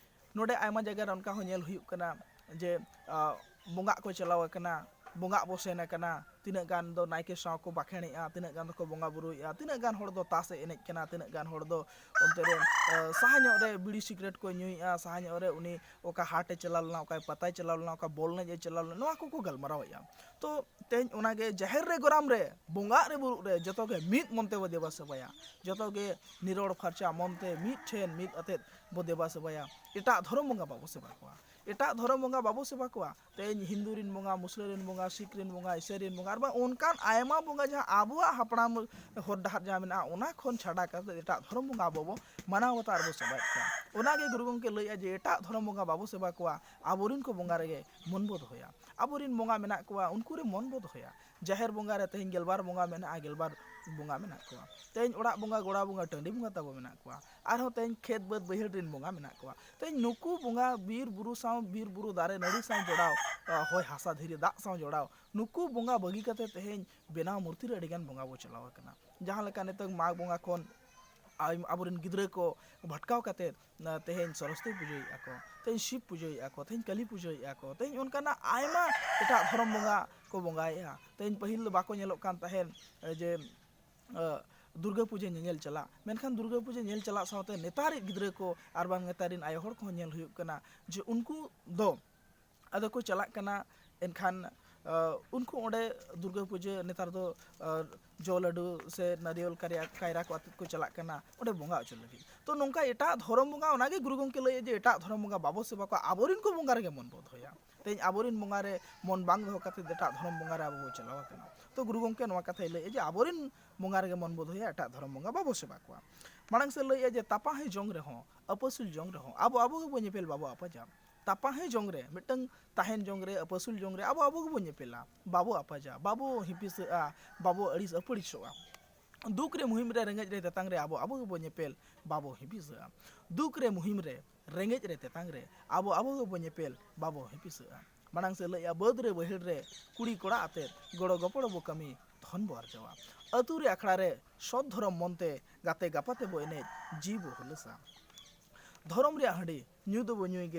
ᱱᱚᱰᱮ ᱟᱭᱢᱟ ᱡᱟᱭᱜᱟ ᱨᱮ ᱚᱱᱠᱟ ᱦᱚᱸ ᱧᱮᱞ ᱦᱩᱭᱩᱜ ᱠᱟᱱᱟ ᱡᱮ, ᱟ, ᱵᱚᱸᱜᱟᱜ ᱠᱚ ᱪᱟᱞᱟᱣ ᱟᱠᱟᱱᱟ, ᱵᱚᱸᱜᱟᱜ ᱵᱚ ᱥᱮᱱ ᱟᱠᱟᱱᱟ, ᱛᱤᱱᱟᱹᱜ ᱜᱟᱱ ᱫᱚ ᱱᱟᱭᱠᱮ ᱥᱟᱶ ᱠᱚ ᱵᱟᱠᱷᱮᱬᱮᱜᱼᱟ, ᱛᱤᱱᱟᱹᱜ ᱜᱟᱱ ᱫᱚᱠᱚ ᱵᱚᱸᱜᱟ ᱵᱩᱨᱩᱭᱮᱫᱼᱟ, ᱛᱤᱱᱟᱹᱜ ᱜᱟᱱ ᱦᱚᱲ ᱫᱚ ᱛᱟᱥ ᱮ ᱮᱱᱮᱡ ᱠᱟᱱᱟ, ᱛᱤᱱᱟᱹᱜ ᱜᱟᱱ ᱦᱚᱲ ᱫᱚ ᱚᱱᱛᱮ ᱨᱮ, ᱟ, ᱥᱟᱦᱟ ᱧᱚᱜ ᱨᱮ ᱵᱤᱲᱤ ᱥᱤᱜᱨᱮᱴ ᱠᱚ ᱧᱩᱭᱮᱫᱼᱟ, ᱥᱟᱦᱟ ᱧᱚᱜ ᱨᱮ ᱩᱱᱤ ᱚᱠᱟ ᱦᱟᱴ ᱮ ᱪᱟᱞᱟᱣ ᱞᱮᱱᱟ, ᱚᱠᱟ ᱯᱟᱛᱟᱭ ᱪᱟᱞᱟᱣ ᱞᱮᱱᱟ, ᱚᱠᱟ ᱵᱚᱞ ᱮᱱᱮᱡ ᱮ ᱪᱟᱞᱟᱣ ᱞᱮᱱᱟ, ᱱᱚᱣᱟ ᱠᱚᱠᱚ ᱜᱟᱞᱢᱟᱨᱟᱣᱮᱫᱼᱟ᱾ ᱛᱚ ᱛᱮᱦᱮᱧ ᱚᱱᱟᱜᱮ ᱡᱟᱦᱮᱨ ᱨᱮ ᱜᱚᱨᱟᱢ ᱨᱮ, ᱵᱚᱸᱜᱟᱜ ᱨᱮ ᱵᱩᱨᱩᱜ ᱨᱮ ᱡᱚᱛᱚ ᱜᱮ ᱢᱤᱫ ᱢᱚᱱ ᱛᱮᱵᱚ ᱫᱮᱵᱟ ᱥᱮᱵᱟᱭᱟ, ᱡᱚᱛᱚ ᱜᱮ ᱱᱤᱨᱚᱲ ᱯᱷᱟᱨᱪᱟ ᱢᱚᱱ ᱛᱮ ᱢᱤᱫ ᱴᱷᱮᱱ ᱢᱤᱫ ᱟᱛᱮᱫ ᱵᱚ ᱫᱮᱵᱟ ᱥᱮᱵᱟᱭᱟ᱾ ᱮᱴᱟᱜ ᱫᱷᱚᱨᱚᱢ ᱵᱚᱸᱜᱟ ᱵᱟᱵᱚ ᱥᱮᱵᱟ ᱠᱚᱣᱟ, ᱮᱴᱟᱜ ᱫᱷᱚᱨᱚᱢ ᱵᱚᱸᱜᱟ ᱵᱟᱵᱚ ᱥᱮᱵᱟ ᱠᱚᱣᱟ᱾ ᱛᱮᱦᱮᱧ ᱦᱤᱱᱫᱩ ᱨᱮᱱ ᱵᱚᱸᱜᱟ, ᱢᱩᱥᱞᱟᱹ ᱨᱮᱱ ᱵᱚᱸᱜᱟ, ᱥᱤᱠᱷ ᱨᱮᱱ ᱵᱚᱸᱜᱟ, ᱤᱥᱟᱹᱭ ᱨᱮᱱ ᱵᱚᱸᱜᱟ, ᱟᱨ ᱵᱟᱝ ᱚᱱᱠᱟᱱ ᱟᱭᱢᱟ ᱵᱚᱸᱜᱟ ᱡᱟᱦᱟᱸ ᱟᱵᱚᱣᱟᱜ ᱦᱟᱯᱲᱟᱢ ᱦᱚᱨ ᱰᱟᱦᱟᱨ ᱡᱟᱦᱟᱸ ᱢᱮᱱᱟᱜᱼᱟ, ᱚᱱᱟ ᱠᱷᱚᱱ ᱪᱷᱟᱰᱟ ᱠᱟᱛᱮ ᱮᱴᱟᱜ ᱫᱷᱚᱨᱚᱢ ᱵᱚᱸᱜᱟ ᱟᱵᱚ ᱵᱚ ᱢᱟᱱᱟᱣ ᱵᱟᱛᱟᱣ ᱟᱨ ᱵᱚ ᱥᱮᱵᱟᱭᱮᱫ ᱠᱚᱣᱟ᱾ ᱚᱱᱟᱜᱮ ᱜᱩᱨᱩ ᱜᱚᱢᱠᱮ ᱞᱟᱹᱭᱮᱫᱼᱟ ᱡᱮ ᱮᱴᱟᱜ ᱫᱷᱚᱨᱚᱢ ᱵᱚᱸᱜᱟ ᱵᱟᱵᱚ ᱥᱮᱵᱟ ᱠᱚᱣᱟ, ᱟᱵᱚᱨᱮᱱ ᱠᱚ ᱵᱚᱸᱜᱟ ᱨᱮᱜᱮ ᱢᱚᱱ ᱵᱚ ᱫᱚᱦᱚᱭᱟ᱾ ᱟᱵᱚᱨᱮᱱ ᱵᱚᱸᱜᱟ ᱢᱮᱱᱟᱜ ᱠᱚᱣᱟ, ᱩᱱᱠᱩ ᱨᱮ ᱢᱚᱱ ᱵᱚ ᱫᱚᱦᱚᱭᱟ᱾ ᱡᱟᱦᱮᱨ ᱵᱚᱸᱜᱟ ᱨᱮ ᱛᱮᱦᱮᱧ ᱜᱮᱞᱵᱟᱨ ᱵᱚᱸᱜᱟ ᱢᱮᱱᱟᱜᱼᱟ, ᱜᱮᱞᱵᱟᱨ ᱵᱚᱸᱜᱟ ᱢᱮᱱᱟᱜ ᱠᱚᱣᱟ᱾ ᱛᱮᱦᱮᱧ ᱚᱲᱟᱜ ᱵᱚᱸᱜᱟ, ᱜᱚᱲᱟ ᱵᱚᱸᱜᱟ, ᱴᱟᱺᱰᱤ ᱵᱚᱸᱜᱟ ᱛᱟᱵᱚ ᱢᱮᱱᱟᱜ ᱠᱚᱣᱟ᱾ ᱟᱨᱦᱚᱸ ᱛᱮᱦᱮᱧ ᱠᱷᱮᱛ ᱵᱟᱹᱫᱽ ᱵᱟᱹᱭᱦᱟᱹᱲ ᱨᱮᱱ ᱵᱚᱸᱜᱟ ᱢᱮᱱᱟᱜ ᱠᱚᱣᱟ᱾ ᱛᱮᱦᱮᱧ ᱱᱩᱠᱩ ᱵᱚᱸᱜᱟ ᱵᱤᱨ ᱵᱩᱨᱩ ᱥᱟᱶ, ᱵᱤᱨ ᱵᱩᱨᱩ ᱫᱟᱨᱮ ᱱᱟᱹᱲᱤ ᱥᱟᱶ ᱡᱚᱲᱟᱣ, ᱟ, ᱦᱚᱭ ᱦᱟᱥᱟ ᱫᱷᱤᱨᱤ ᱫᱟᱜ ᱥᱟᱶ ᱡᱚᱲᱟᱣ, ᱱᱩᱠᱩ ᱵᱚᱸᱜᱟ ᱵᱟᱹᱜᱤ ᱠᱟᱛᱮ ᱛᱮᱦᱮᱧ ᱵᱮᱱᱟᱣ ᱢᱩᱨᱛᱤ ᱨᱮ ᱟᱹᱰᱤ ᱜᱟᱱ ᱵᱚᱸᱜᱟ ᱵᱚ ᱪᱟᱞᱟᱣ ᱟᱠᱟᱱᱟ᱾ ᱡᱟᱦᱟᱸ ᱞᱮᱠᱟ ᱱᱤᱛᱚᱜ ᱢᱟᱜᱽ ᱵᱚᱸᱜᱟ ᱠᱷᱚᱱ ᱟᱭ-, ᱟᱵᱚᱨᱮᱱ ᱜᱤᱫᱽᱨᱟᱹ ᱠᱚ ᱵᱷᱟᱴᱠᱟᱣ ᱠᱟᱛᱮ, ᱟ, ᱛᱮᱦᱮᱧ ᱥᱚᱨᱚᱥᱚᱛᱤ ᱯᱩᱡᱟᱹᱭᱮᱫᱼᱟ ᱠᱚ, ᱛᱮᱦᱮᱧ ᱥᱤᱵ ᱯᱩᱡᱟᱹᱭᱮᱫᱼᱟ ᱠᱚ, ᱛᱮᱦᱮᱧ ᱠᱟᱹᱞᱤ ᱯᱩᱡᱟᱹᱭᱮᱫᱼᱟ ᱠᱚ, ᱛᱮᱦᱮᱧ ᱚᱱᱠᱟᱱᱟᱜ ᱟᱭᱢᱟ ᱮᱴᱟᱜ ᱫᱷᱚᱨᱚᱢ ᱵᱚᱸᱜᱟ ᱠᱚ ᱵᱚᱸᱜᱟᱭᱮᱫᱼᱟ᱾ ᱛᱮᱦᱮᱧ ᱯᱟᱹᱦᱤᱞ ᱫᱚ ᱵᱟᱠᱚ ᱧᱮᱞᱚᱜ ᱠᱟᱱ ᱛᱟᱦᱮᱸᱫ, ᱮ, ᱡᱮ, ᱟ, ᱫᱩᱨᱜᱟᱹ ᱯᱩᱡᱟᱹ ᱧᱮᱧᱮᱞ ᱪᱟᱞᱟᱜ, ᱢᱮᱱᱠᱷᱟᱱ ᱫᱩᱨᱜᱟᱹ ᱯᱩᱡᱟᱹ ᱧᱮᱞ ᱪᱟᱞᱟᱜ ᱥᱟᱶᱛᱮ ᱱᱮᱛᱟᱨᱤᱡ ᱜᱤᱫᱽᱨᱟᱹ ᱠᱚ ᱟᱨ ᱵᱟᱝ ᱱᱮᱛᱟᱨ ᱨᱮᱱ ᱟᱭᱳ ᱦᱚᱲ ᱠᱚᱦᱚᱸ ᱧᱮᱞ ᱦᱩᱭᱩᱜ ᱠᱟᱱᱟ ᱡᱮ ᱩᱱᱠᱩ ᱫᱚ ᱟᱫᱚ ᱠᱚ ᱪᱟᱞᱟᱜ ᱠᱟᱱᱟ᱾ ᱮᱱᱠᱷᱟᱱ, ᱟ, ᱩᱱᱠᱩ ᱚᱸᱰᱮ ᱫᱩᱨᱜᱟᱹ ᱯᱩᱡᱟᱹ ᱱᱮᱛᱟᱨ ᱫᱚ, ᱟ, ᱡᱚ ᱞᱟᱹᱰᱩ ᱥᱮ ᱱᱟᱨᱤᱭᱚᱞ ᱠᱟᱨᱭᱟ-, ᱠᱟᱭᱨᱟ ᱠᱚ ᱟᱛᱮᱫ ᱠᱚ ᱪᱟᱞᱟᱜ ᱠᱟᱱᱟ ᱚᱸᱰᱮ ᱵᱚᱸᱜᱟ ᱦᱚᱪᱚ ᱞᱟᱹᱜᱤᱫ᱾ ᱛᱚ ᱱᱚᱝᱠᱟ ᱮᱴᱟᱜ ᱫᱷᱚᱨᱚᱢ ᱵᱚᱸᱜᱟ, ᱚᱱᱟᱜᱮ ᱜᱩᱨᱩ ᱜᱚᱢᱠᱮ ᱞᱟᱹᱭᱮᱫ ᱡᱮ ᱮᱴᱟᱜ ᱫᱷᱚᱨᱚᱢ ᱵᱚᱸᱜᱟ ᱵᱟᱵᱚ ᱥᱮᱵᱟ ᱠᱚᱣᱟ, ᱟᱵᱚᱨᱮᱱ ᱠᱚ ᱵᱚᱸᱜᱟ ᱨᱮᱜᱮ ᱢᱚᱱ ᱵᱚ ᱫᱚᱦᱚᱭᱟ᱾ ᱛᱮᱦᱮᱧ ᱟᱵᱚᱨᱮᱱ ᱵᱚᱸᱜᱟ ᱨᱮ ᱢᱚᱱ ᱵᱟᱝ ᱫᱚᱦᱚ ᱠᱟᱛᱮᱫ ᱮᱴᱟᱜ ᱫᱷᱚᱨᱚᱢ ᱵᱚᱸᱜᱟ ᱨᱮ ᱟᱵᱚ ᱵᱚ ᱪᱟᱞᱟᱣ ᱟᱠᱟᱱᱟ᱾ ᱛᱚ ᱜᱩᱨᱩ ᱜᱚᱢᱠᱮ ᱱᱚᱣᱟ ᱠᱟᱛᱷᱟᱭ ᱞᱟᱹᱭᱮᱫᱼᱟ ᱡᱮ ᱟᱵᱚᱨᱮᱱ ᱵᱚᱸᱜᱟ ᱨᱮᱜᱮ ᱢᱚᱱ ᱵᱚ ᱫᱚᱦᱚᱭᱟ, ᱮᱴᱟᱜ ᱫᱷᱚᱨᱚᱢ ᱵᱚᱸᱜᱟ ᱵᱟᱵᱚ ᱥᱮᱵᱟ ᱠᱚᱣᱟ᱾ ᱢᱟᱲᱟᱝ ᱥᱮᱫ ᱞᱟᱹᱭᱮᱫᱼᱟ ᱡᱮ ᱛᱟᱯᱟᱦᱮᱸ ᱡᱚᱝ ᱨᱮᱦᱚᱸ, ᱟᱹᱯᱟᱹᱥᱩᱞ ᱡᱚᱝ ᱨᱮᱦᱚᱸ, ᱟᱵᱚ ᱟᱵᱚ ᱜᱮᱵᱚ ᱧᱮᱯᱮᱞ, ᱵᱟᱵᱚ ᱟᱯᱟᱡᱟ᱾ ᱛᱟᱯᱟᱦᱮᱸ ᱡᱚᱝ ᱨᱮ, ᱢᱤᱫᱴᱟᱝ ᱛᱟᱦᱮᱱ ᱡᱚᱝ ᱨᱮ, ᱟᱹᱯᱟᱹᱥᱩᱞ ᱡᱚᱝ ᱨᱮ ᱟᱵᱚ ᱟᱵᱚ ᱜᱮᱵᱚ ᱧᱮᱯᱮᱞᱟ, ᱵᱟᱵᱚ ᱟᱯᱟᱡᱟ, ᱵᱟᱵᱚ ᱦᱤᱯᱤᱥᱟᱹᱜᱼᱟ, ᱵᱟᱵᱚ ᱟᱹᱲᱤᱥ ᱟᱹᱯᱟᱹᱲᱤᱥᱚᱜᱼᱟ᱾ ᱫᱩᱠ ᱨᱮ ᱢᱩᱦᱤᱢ ᱨᱮ, ᱨᱮᱸᱜᱮᱡ ᱨᱮ ᱛᱮᱛᱟᱝ ᱨᱮ ᱟᱵᱚ ᱟᱵᱚ ᱜᱮᱵᱚ ᱧᱮᱯᱮᱞ, ᱵᱟᱵᱚ ᱦᱤᱯᱤᱥᱟᱹᱜᱼᱟ᱾ ᱫᱩᱠ ᱨᱮ ᱢᱩᱦᱤᱢ ᱨᱮ, ᱨᱮᱸᱜᱮᱡ ᱨᱮ ᱛᱮᱛᱟᱝ ᱨᱮ ᱟᱵᱚ ᱟᱵᱚ ᱜᱮᱵᱚ ᱧᱮᱯᱮᱞ, ᱵᱟᱵᱚ ᱦᱤᱯᱤᱥᱟᱹᱜᱼᱟ᱾ ᱢᱟᱲᱟᱝ ᱥᱮᱫ ᱞᱟᱹᱭᱮᱜᱼᱟ, ᱵᱟᱹᱫᱽ ᱨᱮ ᱵᱟᱹᱭᱦᱟᱹᱲ ᱨᱮ ᱠᱩᱲᱤ ᱠᱚᱲᱟ ᱟᱛᱮᱫ ᱜᱚᱲᱚ ᱜᱚᱯᱚᱲᱚ ᱵᱚ ᱠᱟᱹᱢᱤ, ᱫᱷᱚᱱ ᱵᱚ ᱟᱨᱡᱟᱣᱟ᱾ ᱟᱹᱛᱩ ᱨᱮ ᱟᱠᱷᱲᱟ ᱨᱮ ᱥᱚᱛ ᱫᱷᱚᱨᱚᱢ ᱢᱚᱱᱛᱮ ᱜᱟᱛᱮ ᱜᱟᱯᱟᱛᱮ ᱵᱚ ᱮᱱᱮᱡ, ᱡᱤᱣᱤ ᱵᱚ ᱦᱩᱞᱟᱹᱥᱟ᱾ ᱫᱷᱚᱨᱚᱢ ᱨᱮᱭᱟᱜ ᱦᱟᱺᱰᱤ ᱧᱩ ᱫᱚᱵᱚ ᱧᱩᱭ ᱜᱮ,